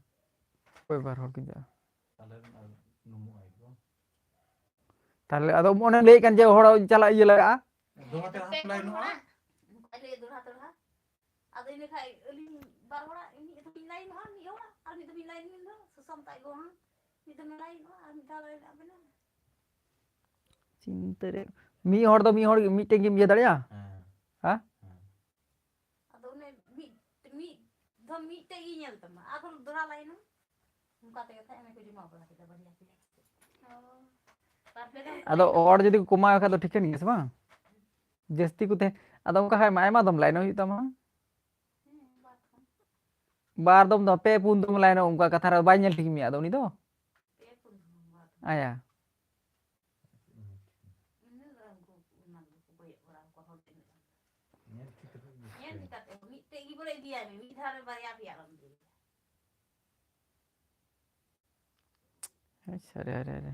ᱚᱠᱚᱭ ᱵᱟᱨ ᱦᱚᱲ ᱠᱤᱱ ᱪᱟᱞᱟᱜᱼᱟ? ᱟᱞᱮ ᱨᱮᱱ ᱟᱨ ᱱᱩᱢᱩ ᱟᱭᱳ ᱠᱚ᱾ ᱛᱟᱦᱞᱮ ᱟᱫᱚ ᱚᱱᱮᱢ ᱞᱟᱹᱭᱮᱫ ᱠᱟᱱ ᱡᱮ ᱦᱚᱲ ᱪᱟᱞᱟᱜ ᱤᱭᱟᱹ ᱞᱟᱜᱟᱜᱼᱟ᱾ ᱫᱚᱢᱮ ᱛᱮ ᱦᱟᱸᱥ ᱞᱟᱭ ᱱᱚᱜᱼᱟ᱾ ᱚᱱᱠᱟ ᱞᱟᱹᱭ ᱫᱚᱦᱲᱟ ᱫᱚᱦᱲᱟ᱾ ᱟᱫᱚ ᱤᱱᱟᱹ ᱠᱷᱟᱡ ᱟᱹᱞᱤᱧ ᱵᱟᱨ ᱦᱚᱲᱟᱜ ᱢᱤᱫ ᱫᱚ ᱢᱤᱫ ᱞᱟᱭᱤᱱᱚᱜᱼᱟ, ᱢᱤᱫ ᱦᱚᱲᱟᱜ ᱟᱨ ᱢᱤᱫ ᱫᱚ ᱢᱤᱫ ᱞᱟᱭᱤᱱ ᱢᱮᱱ ᱫᱚ ᱥᱩᱥᱟᱱᱛ ᱟᱡ ᱜᱚ ᱦᱚᱸ ᱢᱤᱫ ᱫᱚ ᱢᱤᱫ ᱞᱟᱭᱤᱱᱚᱜᱼᱟ ᱟᱨ ᱢᱤᱫ ᱫᱷᱟᱣ ᱞᱟᱭᱤᱱᱚᱜᱼᱟ ᱵᱮᱱᱟᱣ᱾ ᱪᱤᱱᱛᱟᱹ ᱨᱮ ᱢᱤᱫ ᱦᱚᱲ ᱫᱚ ᱢᱤᱫ ᱦᱚᱲ ᱢᱤᱫᱴᱮᱱ ᱜᱮᱢ ᱤᱭᱟᱹ ᱫᱟᱲᱮᱭᱟᱜᱼᱟ? ᱦᱮᱸ᱾ ᱦᱮᱸ? ᱦᱮᱸ᱾ ᱟᱫᱚ ᱚᱱᱮ ᱢᱤᱫ, ᱢᱤᱫ ᱫᱷᱟᱣ ᱢᱤᱫᱴᱮᱡ ᱜᱮ ᱧᱮᱞ ᱛᱟᱢᱟ, ᱟᱨᱦᱚᱸ ᱫᱚᱦᱲᱟ ᱞᱟᱭᱤᱱ ᱟᱢ᱾ ᱚᱱᱠᱟ ᱛᱮᱜᱮ ᱠᱷᱟᱡ ᱚᱱᱮ ᱠᱚ ᱡᱚᱢᱟ ᱵᱟᱲᱟ ᱠᱮᱫᱟ ᱵᱟᱨᱭᱟ ᱯᱮᱭᱟ᱾ ᱚ᱾ ᱵᱟᱨ ᱯᱮ ᱫᱷᱟᱣ ᱟᱫᱚ ᱦᱚᱲ ᱡᱩᱫᱤ ᱠᱚ ᱠᱚᱢᱟᱣ ᱠᱷᱟᱡ ᱫᱚ ᱴᱷᱤᱠᱟᱹᱱ ᱜᱮᱭᱟ ᱥᱮ ᱵᱟᱝ? ᱡᱟᱹᱥᱛᱤ ᱠᱚ ᱛᱟᱦᱮᱸ, ᱟᱫᱚ ᱚᱱᱠᱟ ᱠᱷᱟᱡ ᱢᱟ ᱟᱭᱢᱟ ᱫᱚᱢ ᱞᱟᱭᱤᱱᱚᱜ ᱦᱩᱭᱩᱜ ᱛᱟᱢᱟ᱾ ᱦᱮᱸ, ᱵᱟᱨ ᱫᱷᱟᱣ᱾ ᱵᱟᱨ ᱫᱚᱢ ᱫᱚ, ᱯᱮ ᱯᱩᱱ ᱫᱚᱢ ᱞᱟᱭᱤᱱᱚᱜ, ᱚᱱᱠᱟ ᱠᱟᱛᱷᱟ ᱨᱮ ᱵᱟᱭ ᱧᱮᱞ ᱴᱷᱤᱠ ᱢᱮᱭᱟ ᱟᱫᱚ ᱩᱱᱤ ᱫᱚ᱾ ᱯᱮ ᱯᱩᱱ ᱫᱚᱢ, ᱵᱟᱨ ᱫᱷᱟᱣ᱾ ᱟᱭᱟ᱾ ᱤᱱᱟᱹ ᱫᱚ ᱩᱱᱠᱩ ᱚᱱᱟ ᱫᱚᱠᱚ ᱠᱚᱭᱚᱜ ᱵᱟᱲᱟ ᱠᱚᱣᱟ ᱦᱚᱲ ᱛᱤᱱᱟᱹᱜ ᱜᱟᱱ᱾ ᱧᱮᱞ ᱴᱷᱤᱠ ᱠᱟᱛᱮ ᱜᱮ ᱧᱮᱞ ᱠᱚᱨᱮ ᱤᱫᱤᱭᱟᱭ ᱢᱮ, ᱢᱤᱫ ᱫᱷᱟᱣ ᱨᱮ ᱵᱟᱨᱭᱟ ᱯᱮᱭᱟ ᱟᱞᱚᱢ ᱤᱫᱤᱭᱟ᱾ ᱟᱪᱪᱷᱟ, ᱟᱨᱮ, ᱟᱨᱮ, ᱟᱨᱮ᱾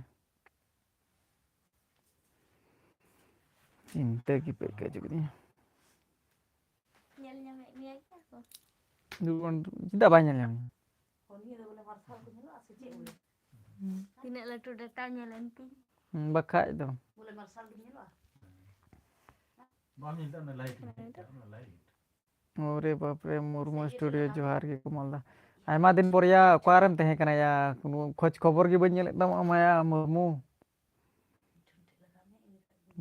ᱪᱤᱱᱛᱟᱹ ᱜᱮ ᱯᱮ ᱟᱹᱭᱠᱟᱹᱣ ᱦᱚᱪᱚ ᱠᱤᱫᱤᱧᱟ᱾ ᱧᱮᱞ ᱧᱟᱢᱮᱫ ᱢᱮᱭᱟ ᱠᱚ᱾ ᱫᱩ ᱵᱚᱱ-, ᱪᱮᱫᱟᱜ ᱵᱟᱭ ᱧᱮᱞ ᱧᱟᱢ? ᱚ, ᱱᱤᱭᱟᱹ ᱫᱚ ᱵᱚᱞᱮ ᱢᱟᱨᱥᱟᱞ ᱠᱚ ᱧᱮᱞᱚᱜᱼᱟ ᱥᱮ ᱪᱮᱫ ᱵᱚᱞᱮ? ᱛᱤᱱᱟᱹᱜ ᱞᱟᱹᱴᱩ ᱰᱟᱴᱟ ᱧᱮᱞ ᱮᱱ ᱛᱤᱧ᱾ ᱦᱩᱸ, ᱵᱟᱠᱷᱟᱡ ᱫᱚ᱾ ᱵᱚᱞᱮ ᱢᱟᱨᱥᱟᱞ ᱜᱮ ᱧᱮᱞᱚᱜᱼᱟ? ᱵᱟᱢ ᱧᱮᱞ ᱫᱟ ᱚᱱᱟ ᱞᱟᱭᱤᱴ ᱚᱱᱟ ᱞᱟᱭᱤᱴ? ᱳᱨᱮ ᱵᱟᱯᱨᱮ, ᱢᱩᱨᱢᱩ ᱥᱴᱩᱰᱤᱭᱳ ᱡᱚᱦᱟᱨ ᱜᱮ ᱠᱚ ᱢᱟᱞᱫᱟ᱾ ᱟᱭᱢᱟ ᱫᱤᱱ ᱯᱚᱨ ᱭᱟ, ᱚᱠᱟᱨᱮᱢ ᱛᱟᱦᱮᱸ ᱠᱟᱱᱟ ᱭᱟ? ᱠᱳᱱᱳ ᱠᱷᱳᱡᱽ ᱠᱷᱚᱵᱚᱨ ᱜᱮ ᱵᱟᱹᱧ ᱧᱮᱞᱮᱫ ᱛᱟᱢᱟ ᱢᱟᱭᱟ ᱢᱩᱨᱢᱩ᱾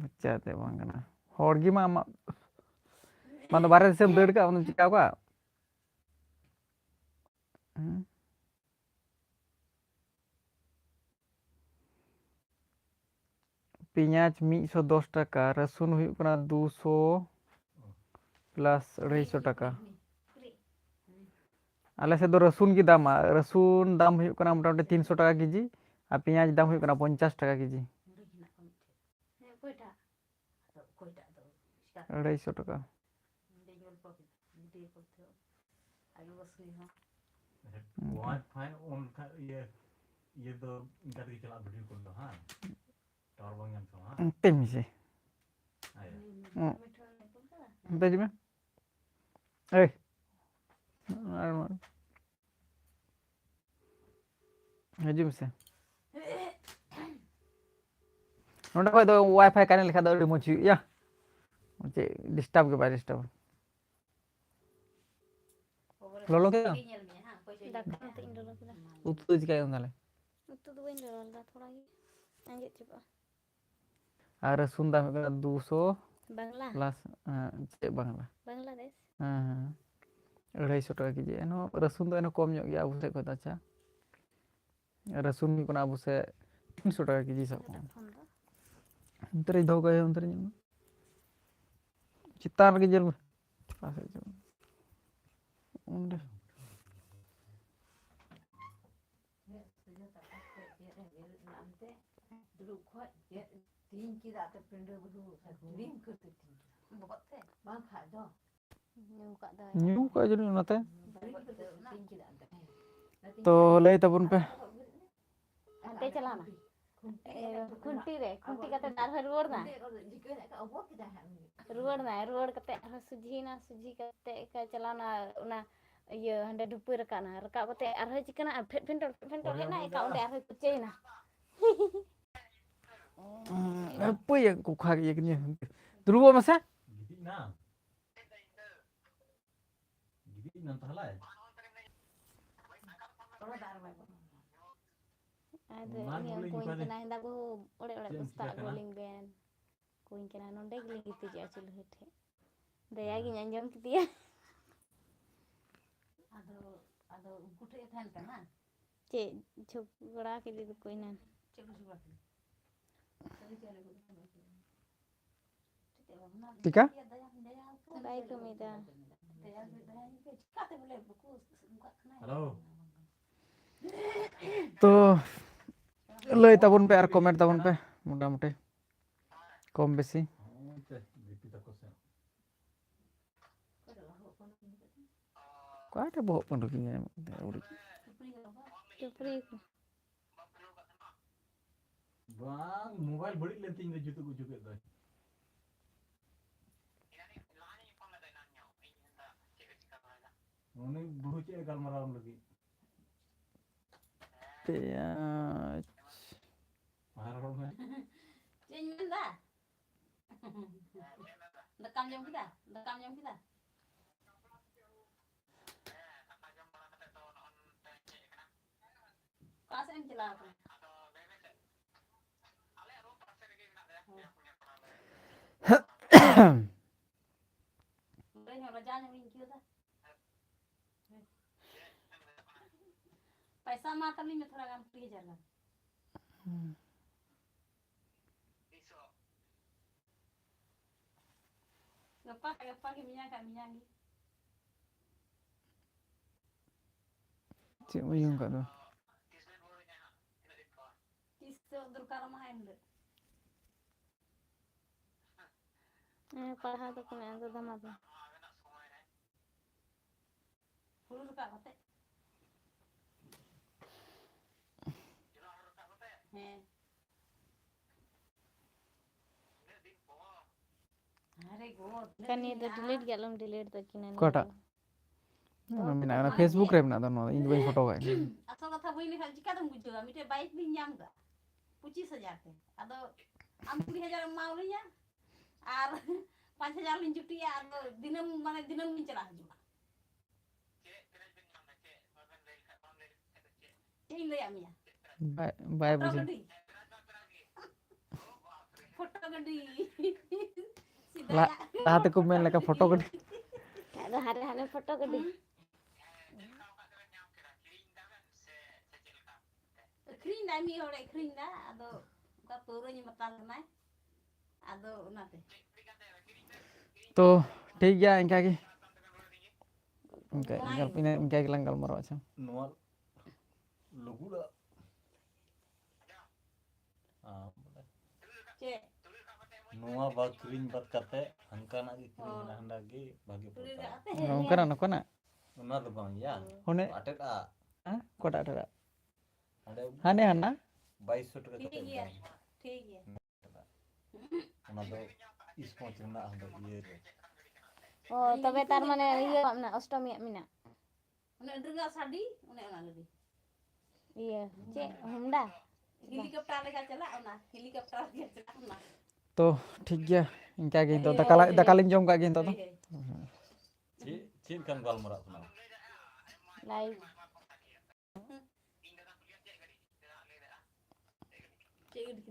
ᱵᱟᱪᱪᱟ ᱛᱮ ᱵᱟᱝ ᱠᱟᱱᱟ᱾ ᱦᱚᱲ ᱜᱮ ᱢᱟ ᱟᱢᱟᱜ, ᱢᱟᱱᱮ ᱵᱟᱨᱦᱮ ᱫᱤᱥᱚᱢ ᱫᱟᱹᱲ ᱠᱟᱜ, ᱚᱱᱟᱢ ᱪᱤᱠᱟᱹ ᱠᱟᱜ? ᱦᱩᱸ? ᱯᱮᱸᱭᱟᱡᱽ ᱢᱤᱫ ᱥᱚ ᱫᱚᱥ ᱴᱟᱠᱟ, ᱨᱟᱹᱥᱩᱱ ᱦᱩᱭᱩᱜ ᱠᱟᱱᱟ ᱫᱩ ᱥᱚ ᱯᱞᱟᱥ ᱟᱹᱲᱟᱹᱭ ᱥᱚ ᱴᱟᱠᱟ᱾ ᱟᱞᱮ ᱥᱮᱫ ᱫᱚ ᱨᱟᱹᱥᱩᱱ ᱜᱮ ᱫᱟᱢᱟ᱾ ᱨᱟᱹᱥᱩᱱ ᱫᱟᱢ ᱦᱩᱭᱩᱜ ᱠᱟᱱᱟ ᱢᱚᱴᱟᱢᱩᱴᱤ ᱛᱤᱱ ᱥᱚ ᱴᱟᱠᱟ ᱠᱮᱡᱤ, ᱟᱨ ᱯᱮᱸᱭᱟᱡᱽ ᱫᱟᱢ ᱦᱩᱭᱩᱜ ᱠᱟᱱᱟ ᱯᱚᱧᱪᱟᱥ ᱴᱟᱠᱟ ᱠᱮᱡᱤ᱾ ᱱᱚᱰᱮ ᱦᱮᱱᱟᱜ ᱠᱚᱣᱟ ᱢᱤᱫᱴᱷᱮᱱ᱾ ᱦᱮᱸ, ᱚᱠᱚᱭᱴᱟᱜ? ᱟᱫᱚ ᱚᱠᱚᱭᱴᱟᱜ ᱫᱚ? ᱟᱹᱲᱟᱹᱭ ᱥᱚ ᱴᱟᱠᱟ᱾ ᱱᱚᱰᱮ ᱧᱮᱞ ᱠᱚ ᱵᱷᱤᱰᱤᱭᱳ ᱠᱚᱞ ᱛᱮ ᱟᱭᱳ ᱵᱟᱥᱩᱭ ᱦᱚᱸ᱾ ᱳᱣᱟᱭᱯᱷᱟᱭ ᱚᱱ ᱠᱷᱟᱡ ᱤᱭᱟᱹ ᱤᱭᱟᱹ ᱫᱚ ᱤᱱᱠᱟ ᱛᱮᱜᱮ ᱪᱟᱞᱟᱜᱼᱟ ᱵᱷᱤᱰᱤᱭᱳ ᱠᱚᱞ ᱫᱚ ᱦᱟᱸ? ᱴᱟᱣᱟᱨ ᱵᱟᱝ ᱧᱟᱢ ᱛᱟᱢᱟ ᱦᱟᱸ? ᱚᱱᱛᱮ ᱢᱮᱥᱮ᱾ ᱟᱭᱟ᱾ ᱦᱩᱸ᱾ ᱚᱱᱛᱮ ᱦᱤᱡᱩᱜ ᱢᱮ᱾ ᱮᱭ᱾ ᱟᱨ ᱢᱟ-, ᱦᱤᱡᱩᱜ ᱢᱮᱥᱮ᱾ ᱱᱚᱸᱰᱮ ᱠᱷᱚᱡ ᱫᱚ ᱳᱣᱟᱭᱯᱷᱟᱭ ᱠᱟᱱᱮᱠᱴ ᱞᱮᱠᱷᱟᱡ ᱫᱚ ᱟᱹᱰᱤ ᱢᱚᱡᱽ ᱦᱩᱭᱩᱜ ᱜᱮᱭᱟ᱾ ᱪᱮᱫ ᱰᱤᱥᱴᱟᱵᱽ ᱜᱮ ᱵᱟᱭ ᱰᱤᱥᱴᱟᱵᱟ᱾ ᱞᱚᱞᱚ ᱠᱮᱫᱟ? ᱫᱟᱠᱟ ᱠᱟᱛᱮ ᱤᱧ ᱞᱚᱞᱚ ᱠᱮᱫᱟ᱾ ᱩᱛᱩ ᱫᱚ ᱪᱤᱠᱟᱹᱭ ᱠᱟᱱ ᱛᱟᱞᱮ? ᱩᱛᱩ ᱫᱚ ᱵᱟᱹᱧ ᱞᱚᱞᱚ ᱞᱮᱫᱟ, ᱛᱷᱚᱲᱟ ᱜᱮ ᱟᱸᱡᱮᱫ ᱪᱟᱵᱟᱜᱼᱟ᱾ ᱟᱨ ᱨᱟᱹᱥᱩᱱ ᱫᱟᱢ ᱦᱩᱭᱩᱜ ᱠᱟᱱᱟ ᱫᱩᱥᱚ ᱵᱟᱝᱞᱟ᱾ ᱯᱞᱟᱥ, ᱦᱮᱸ, ᱪᱮᱫ ᱵᱟᱝᱞᱟ? ᱵᱟᱝᱞᱟᱫᱮᱥ᱾ ᱦᱮᱸ, ᱦᱮᱸ᱾ ᱟᱹᱲᱟᱹᱭᱥᱚ ᱴᱟᱠᱟ ᱠᱮᱡᱤ᱾ ᱮᱱᱦᱚᱸ ᱨᱟᱹᱥᱩᱱ ᱫᱚ ᱮᱱᱦᱚᱸ ᱠᱚᱢ ᱧᱚᱜ ᱜᱮᱭᱟ ᱟᱵᱚ ᱥᱮᱫ ᱠᱷᱚᱱ ᱫᱚ, ᱟᱪᱪᱷᱟ᱾ ᱨᱟᱹᱥᱩᱱ ᱦᱩᱭᱩᱜ ᱠᱟᱱᱟ ᱟᱵᱚ ᱥᱮᱫ ᱛᱤᱱᱥᱚ ᱴᱟᱠᱟ ᱠᱮᱡᱤ ᱥᱟᱵ ᱠᱟᱜ ᱢᱮ᱾ ᱯᱷᱳᱱ ᱫᱚ ᱚᱱᱛᱮ ᱨᱮ ᱫᱚᱦᱚ ᱠᱟᱜ ᱦᱩᱭᱩᱜᱼᱟ, ᱚᱱᱛᱮ ᱨᱮ ᱧᱮᱞ ᱢᱮ᱾ ᱪᱮᱛᱟᱱ ᱨᱮᱜᱮ ᱧᱮᱞ ᱢᱮ᱾ ᱚᱠᱟ ᱥᱮᱫ ᱪᱚ᱾ ᱚᱸᱰᱮ᱾ ᱫᱩᱲᱩᱵ ᱠᱷᱚᱡ ᱜᱮᱫ ᱛᱤᱧ ᱠᱮᱫᱟ ᱛᱚ ᱯᱤᱸᱰᱟᱹ ᱵᱩᱨᱩ ᱦᱤᱲᱤᱧ ᱠᱟᱛᱮ ᱛᱤᱧ ᱠᱮᱫᱟ᱾ ᱵᱚᱦᱚᱜ ᱛᱮ? ᱵᱟᱝ ᱠᱷᱟᱡ ᱫᱚ᱾ ᱧᱩ ᱠᱟᱜ ᱫᱚᱭ᱾ ᱧᱩ ᱠᱟᱜ ᱡᱟᱹᱱᱤᱡ ᱚᱱᱟᱛᱮ᱾ ᱛᱚ ᱞᱟᱹᱭ ᱛᱟᱵᱚᱱ ᱯᱮ᱾ ᱦᱟᱱᱛᱮ ᱪᱟᱞᱟᱣᱱᱟ᱾ ᱮ, ᱠᱷᱩᱱᱴᱤ ᱨᱮ, ᱠᱷᱩᱱᱴᱤ ᱠᱟᱛᱮ ᱟᱨᱦᱚᱸ ᱨᱩᱣᱟᱹᱲ ᱱᱟᱭ᱾ ᱨᱩᱣᱟᱹᱲ ᱱᱟᱭ, ᱨᱩᱣᱟᱹᱲ ᱠᱟᱛᱮ ᱟᱨᱦᱚᱸ ᱥᱚᱡᱷᱮᱭᱮᱱᱟ, ᱥᱚᱡᱷᱮ ᱠᱟᱛᱮ ᱪᱟᱞᱟᱣᱱᱟ ᱚᱱᱟ ᱤᱭᱟᱹ ᱦᱟᱸᱰᱮ ᱰᱷᱩᱯᱟᱹᱭ ᱨᱟᱠᱟᱵ ᱱᱟ, ᱨᱟᱠᱟᱵ ᱠᱟᱛᱮ ᱟᱨᱦᱚᱸ ᱪᱤᱠᱟᱹᱱᱟ, ᱟᱨ ᱯᱷᱮᱰ ᱯᱷᱮᱱᱴᱚᱲ, ᱯᱷᱮᱰ ᱯᱷᱮᱱᱴᱚᱲ ᱦᱮᱡ ᱱᱟ, ᱮᱱᱠᱷᱟᱱ ᱚᱸᱰᱮ ᱟᱨᱦᱚᱸ ᱠᱩᱪᱟᱹᱭᱮᱱᱟ᱾ ᱦᱟᱯᱳᱭ, ᱩᱱᱠᱩ ᱠᱷᱟᱜ ᱤᱭᱟᱹ ᱠᱤᱱ ᱧᱮᱞ᱾ ᱫᱩᱲᱩᱵᱚᱜ ᱢᱮᱥᱮ᱾ ᱜᱤᱛᱤᱡ ᱱᱟᱢ? ᱜᱤᱛᱤᱡ ᱱᱟᱢ ᱛᱟᱦᱞᱮ? ᱟᱫᱚ ᱢᱟ ᱤᱧ ᱵᱚᱞᱮ ᱩᱱᱠᱩᱧ ᱤᱧ ᱢᱮᱛᱟᱭ ᱠᱟᱱᱟ, ᱦᱮᱸᱫᱟ ᱵᱟᱹᱦᱩ, ᱚᱲᱮ ᱚᱲᱮ ᱪᱮᱫ ᱮᱢ ᱵᱚᱥᱛᱟ ᱪᱤᱠᱟᱹᱜ ᱠᱟᱱᱟ? ᱟᱹᱜᱩᱣᱟᱞᱤᱧ ᱵᱮᱱ᱾ ᱠᱩᱧ ᱠᱟᱱᱟ, ᱱᱚᱸᱰᱮ ᱜᱮᱞᱤᱧ ᱜᱤᱛᱤᱡᱚᱜᱼᱟ ᱪᱩᱞᱦᱟᱹ ᱴᱷᱮᱡ᱾ ᱫᱟᱭᱟ ᱜᱤᱧ ᱟᱸᱡᱚᱢ ᱠᱮᱫᱮᱭᱟ᱾ ᱟᱫᱚ, ᱟᱫᱚ ᱩᱱᱠᱩ ᱴᱷᱮᱡ ᱮ ᱛᱟᱦᱮᱱ ᱠᱟᱱᱟ? ᱪᱮᱫ ᱡᱷᱚᱜᱽᱲᱟ ᱠᱮᱫᱮ ᱫᱚᱠᱚ ᱮᱱᱟᱱ? ᱪᱮᱫ ᱠᱚ ᱡᱷᱚᱜᱽᱲᱟ ᱠᱮᱫᱟ? ᱪᱤᱠᱟ? ᱵᱟᱭ ᱠᱟᱹᱢᱤᱭᱮᱫᱟ᱾ ᱦᱮᱞᱳ᱾ ᱛᱚ, ᱞᱟᱹᱭ ᱛᱟᱵᱚᱱ ᱯᱮ ᱟᱨ comment ᱛᱟᱵᱚᱱ ᱯᱮ, ᱢᱚᱴᱟᱢᱩᱴᱤ᱾ ᱠᱚᱢ ᱵᱮᱥᱤ᱾ ᱚᱠᱟᱨᱮ ᱵᱚᱦᱚᱜ ᱯᱟᱹᱰᱩ ᱠᱤᱧᱟ ᱟᱹᱣᱲᱤ᱾ ᱪᱩᱯᱨᱤ ᱠᱚ᱾ ᱵᱟᱝ, ᱢᱳᱵᱟᱭᱤᱞ ᱵᱟᱹᱲᱤᱡ ᱞᱮᱱ ᱛᱤᱧ ᱫᱚ ᱡᱩᱛᱩᱜ ᱚᱪᱚ ᱠᱮᱫ ᱫᱚᱭ᱾ ᱩᱱᱤ ᱵᱩᱲᱦᱩ ᱪᱮᱫ ᱮ ᱜᱟᱞᱢᱟᱨᱟᱣ ᱟᱢ ᱞᱟᱹᱜᱤᱫ? ᱯᱮᱸᱭᱟᱡᱽ᱾ ᱢᱟ ᱨᱚᱲ ᱢᱮ᱾ ᱪᱮᱫ ᱤᱧ ᱢᱮᱱᱫᱟ? ᱫᱟᱠᱟᱢ ᱡᱚᱢ ᱠᱮᱫᱟ? ᱫᱟᱠᱟᱢ ᱡᱚᱢ ᱠᱮᱫᱟ? ᱚᱠᱟ ᱥᱮᱫ ᱮᱢ ᱪᱟᱞᱟᱣ ᱠᱟᱱᱟ? ᱞᱟᱡᱟᱣ ᱧᱚᱜ ᱤᱧ ᱟᱹᱭᱠᱟᱹᱣ ᱮᱫᱟ᱾ ᱯᱟᱭᱥᱟ ᱮᱢᱟ ᱛᱟᱞᱤᱧ ᱢᱮ ᱛᱷᱚᱲᱟ ᱜᱟᱱ, ᱠᱩᱲᱤ ᱦᱟᱡᱟᱨ ᱜᱟᱱ᱾ ᱜᱟᱯᱟ ᱠᱷᱟᱡ ᱜᱟᱯᱟ ᱜᱮ, ᱢᱮᱭᱟᱝ ᱠᱷᱟᱡ ᱢᱮᱭᱟᱝ ᱜᱮ᱾ ᱪᱮᱫ ᱮᱢ ᱩᱭᱩᱝ ᱠᱟᱜ ᱫᱚ? ᱛᱤᱥ ᱪᱚ ᱫᱚᱨᱠᱟᱨ ᱟᱢᱟ ᱮᱱ ᱦᱤᱞᱳᱜ᱾ ᱦᱮᱸ, ᱯᱟᱲᱦᱟᱣ ᱫᱚᱠᱚ ᱢᱮᱱᱟ ᱫᱟᱫᱟ ᱢᱟ ᱫᱚ᱾ ᱦᱩᱲᱩ ᱨᱟᱠᱟᱵ ᱠᱟᱛᱮ᱾ ᱦᱮᱸ᱾ ᱟᱨᱮ ᱜᱚ, ᱛᱤᱱᱟᱹᱜ ᱠᱟᱹᱱᱤ ᱫᱤᱱ ᱫᱚ ᱢᱮᱱᱟᱜᱼᱟ? Delete ᱜᱮ ᱟᱞᱚᱢ delete ᱫᱚ ᱠᱤᱱᱟ ᱱᱤᱭᱟᱹ ᱚᱠᱟᱴᱟᱜ? ᱫᱚ᱾ ᱚᱱᱟ ᱢᱮᱱᱟᱜᱼᱟ, ᱚᱱᱟ ᱵᱟᱝ Facebook ᱜᱮ᱾ ᱨᱮ ᱢᱮᱱᱟᱜ ᱫᱚ, ᱱᱚᱣᱟ ᱫᱚ ᱤᱧ ᱫᱚ ᱵᱟᱹᱧ ᱯᱷᱳᱴᱳ ᱠᱟᱜ ᱜᱮᱭᱟ᱾ ᱟᱥᱚᱞ ᱠᱟᱛᱷᱟ ᱵᱟᱹᱧ ᱞᱟᱹᱭ ᱠᱷᱟᱱ ᱪᱤᱠᱟᱹᱛᱮᱢ ᱵᱩᱡᱷᱟᱹᱣᱟ? ᱢᱤᱫᱴᱮᱡ bike ᱵᱤᱧ ᱧᱟᱢ ᱠᱟᱜ ᱯᱚᱸᱪᱤᱥ ᱦᱟᱡᱟᱨ ᱛᱮ, ᱟᱫᱚ ᱟᱢ ᱠᱩᱲᱤ ᱦᱟᱡᱟᱨ ᱮᱢ ᱮᱢᱟᱣᱟᱞᱤᱧᱟ ᱟᱨ ᱯᱟᱸᱪ ᱦᱟᱡᱟᱨ ᱞᱤᱧ ᱪᱩᱴᱤᱭᱟ, ᱟᱫᱚ ᱫᱤᱱᱟᱹᱢ, ᱢᱟᱱᱮ, ᱫᱤᱱᱟᱹᱢ ᱞᱤᱧ ᱪᱟᱞᱟᱜ ᱦᱤᱡᱩᱜᱼᱟ᱾ ᱪᱮᱫ ᱤᱧ ᱞᱟᱹᱭᱟᱫ ᱢᱮᱭᱟ? ᱵᱟᱭ, ᱵᱟᱭ ᱯᱷᱳᱴᱳ ᱵᱩᱡᱷᱟᱹᱣ᱾ ᱜᱟᱹᱰᱤ᱾ ᱯᱷᱳᱴᱳ ᱜᱟᱹᱰᱤ᱾ ᱞᱟ-, ᱥᱮᱫᱟᱭᱟᱜ᱾ ᱞᱟᱦᱟ ᱛᱮᱠᱚ ᱢᱮᱱ ᱞᱮᱠᱟ ᱯᱷᱳᱴᱳ ᱜᱟᱹᱰᱤ᱾ ᱟᱫᱚ ᱦᱟᱱᱮ, ᱦᱟᱱᱮ ᱯᱷᱳᱴᱳ ᱜᱟᱹᱰᱤ᱾ ᱦᱩᱸ᱾ ᱟᱹᱠᱷᱨᱤᱧ ᱫᱟᱭ, ᱢᱤᱫ ᱦᱚᱲᱮ ᱟᱹᱠᱷᱨᱤᱧ ᱫᱟ, ᱟᱫᱚ ᱚᱱᱠᱟ ᱯᱟᱹᱣᱨᱟᱹ ᱧᱩ ᱢᱟᱛᱟᱞ ᱠᱟᱱᱟᱭ, ᱟᱫᱚ ᱚᱱᱟᱛᱮ᱾ ᱛᱚ, ᱴᱷᱤᱠ ᱜᱮᱭᱟ, ᱤᱱᱠᱟ ᱜᱮ᱾ ᱤᱱᱠᱟ, ᱚᱱᱟ ᱤᱱᱠᱟ, ᱜᱮ᱾ ᱤᱱᱠᱟ ᱜᱮᱞᱟᱝ ᱜᱟᱞᱢᱟᱨᱟᱣᱟ, ᱟᱪᱪᱷᱟ᱾ ᱱᱚᱣᱟ ᱞᱩᱜᱩᱲᱟ᱾ ᱟᱢ ᱵᱚᱞᱮ᱾ ᱪᱮᱫ? ᱱᱚᱣᱟ ᱵᱟᱫ ᱠᱤᱨᱤᱧ ᱵᱟᱫ ᱠᱟᱛᱮ ᱦᱟᱱᱠᱟᱱᱟᱜ ᱜᱮ ᱠᱤᱨᱤᱧ ᱚ᱾ ᱢᱮ, ᱦᱟᱸᱰᱟ ᱜᱮ ᱵᱷᱟᱜᱮ ᱪᱩᱲᱤ ᱯᱚᱭᱥᱟ᱾ ᱨᱟᱜ ᱟᱛᱮ ᱚᱱᱠᱟᱱᱟᱜ, ᱱᱚᱝᱠᱟᱱᱟᱜ? ᱚᱱᱟ ᱫᱚ ᱵᱟᱝ ᱭᱟ᱾ ᱚᱱᱮ ᱟᱴᱮᱫ ᱟᱜ᱾ ᱦᱮᱸ? ᱚᱠᱟᱴᱟᱜ ᱟᱴᱮᱫ ᱟᱜ? ᱦᱟᱸᱰᱮ ᱦᱟᱱᱮ ᱦᱟᱱᱟ? ᱵᱟᱭᱤᱥᱥᱚ ᱴᱟᱠᱟ ᱴᱷᱤᱠ ᱠᱟᱛᱮ ᱜᱮᱭᱟ, ᱮᱠᱫᱚᱢ᱾ ᱴᱷᱤᱠ ᱜᱮᱭᱟ᱾ ᱚᱱᱟ ᱫᱚ ᱥᱯᱚᱧᱡᱽ ᱨᱮᱱᱟᱜ ᱦᱟᱸᱰᱮ ᱤᱭᱟᱹ ᱨᱮ᱾ ᱚ, ᱛᱚᱵᱮ ᱛᱟᱨ ᱢᱟᱱᱮ ᱤᱭᱟᱹ ᱢᱮᱱᱟᱜᱼᱟ, ᱚᱥᱴᱚᱢᱤᱭᱟᱜ ᱢᱮᱱᱟᱜ᱾ ᱚᱱᱮ ᱟᱹᱰᱤ ᱨᱮᱸᱜᱟᱣ ᱥᱟᱰᱮ, ᱚᱱᱮ ᱚᱱᱟ ᱜᱟᱹᱰᱤ᱾ ᱤᱭᱟᱹ, ᱪᱮᱫ, ᱦᱳᱱᱰᱟ? ᱦᱮᱞᱤᱠᱚᱯᱴᱟᱨ ᱞᱮᱠᱟ ᱪᱟᱞᱟᱜ ᱚᱱᱟ, ᱦᱮᱞᱤᱠᱚᱯᱴᱟᱨ ᱞᱮᱠᱟ ᱪᱟᱞᱟᱜ ᱚᱱᱟ᱾ ᱛᱚ, ᱴᱷᱤᱠ ᱜᱮᱭᱟ, ᱤᱱᱠᱟ ᱜᱮ ᱱᱤᱛᱚᱜ ᱦᱳᱭ, ᱫᱟᱠᱟ ᱞᱟ-, ᱦᱳᱭ, ᱫᱟᱠᱟ ᱦᱳᱭ᱾ ᱞᱤᱧ ᱡᱚᱢ ᱠᱟᱜ ᱜᱮ ᱱᱤᱛᱚᱜ ᱫᱚ᱾ ᱦᱳᱭ, ᱦᱳᱭ᱾ ᱪᱮᱫ, ᱪᱮᱫ ᱞᱮᱠᱟᱢ ᱜᱟᱞᱢᱟᱨᱟᱜ ᱠᱟᱱᱟ? ᱞᱟᱭᱤᱵᱷ᱾ ᱪᱮᱫ ᱜᱟᱹᱰᱤ?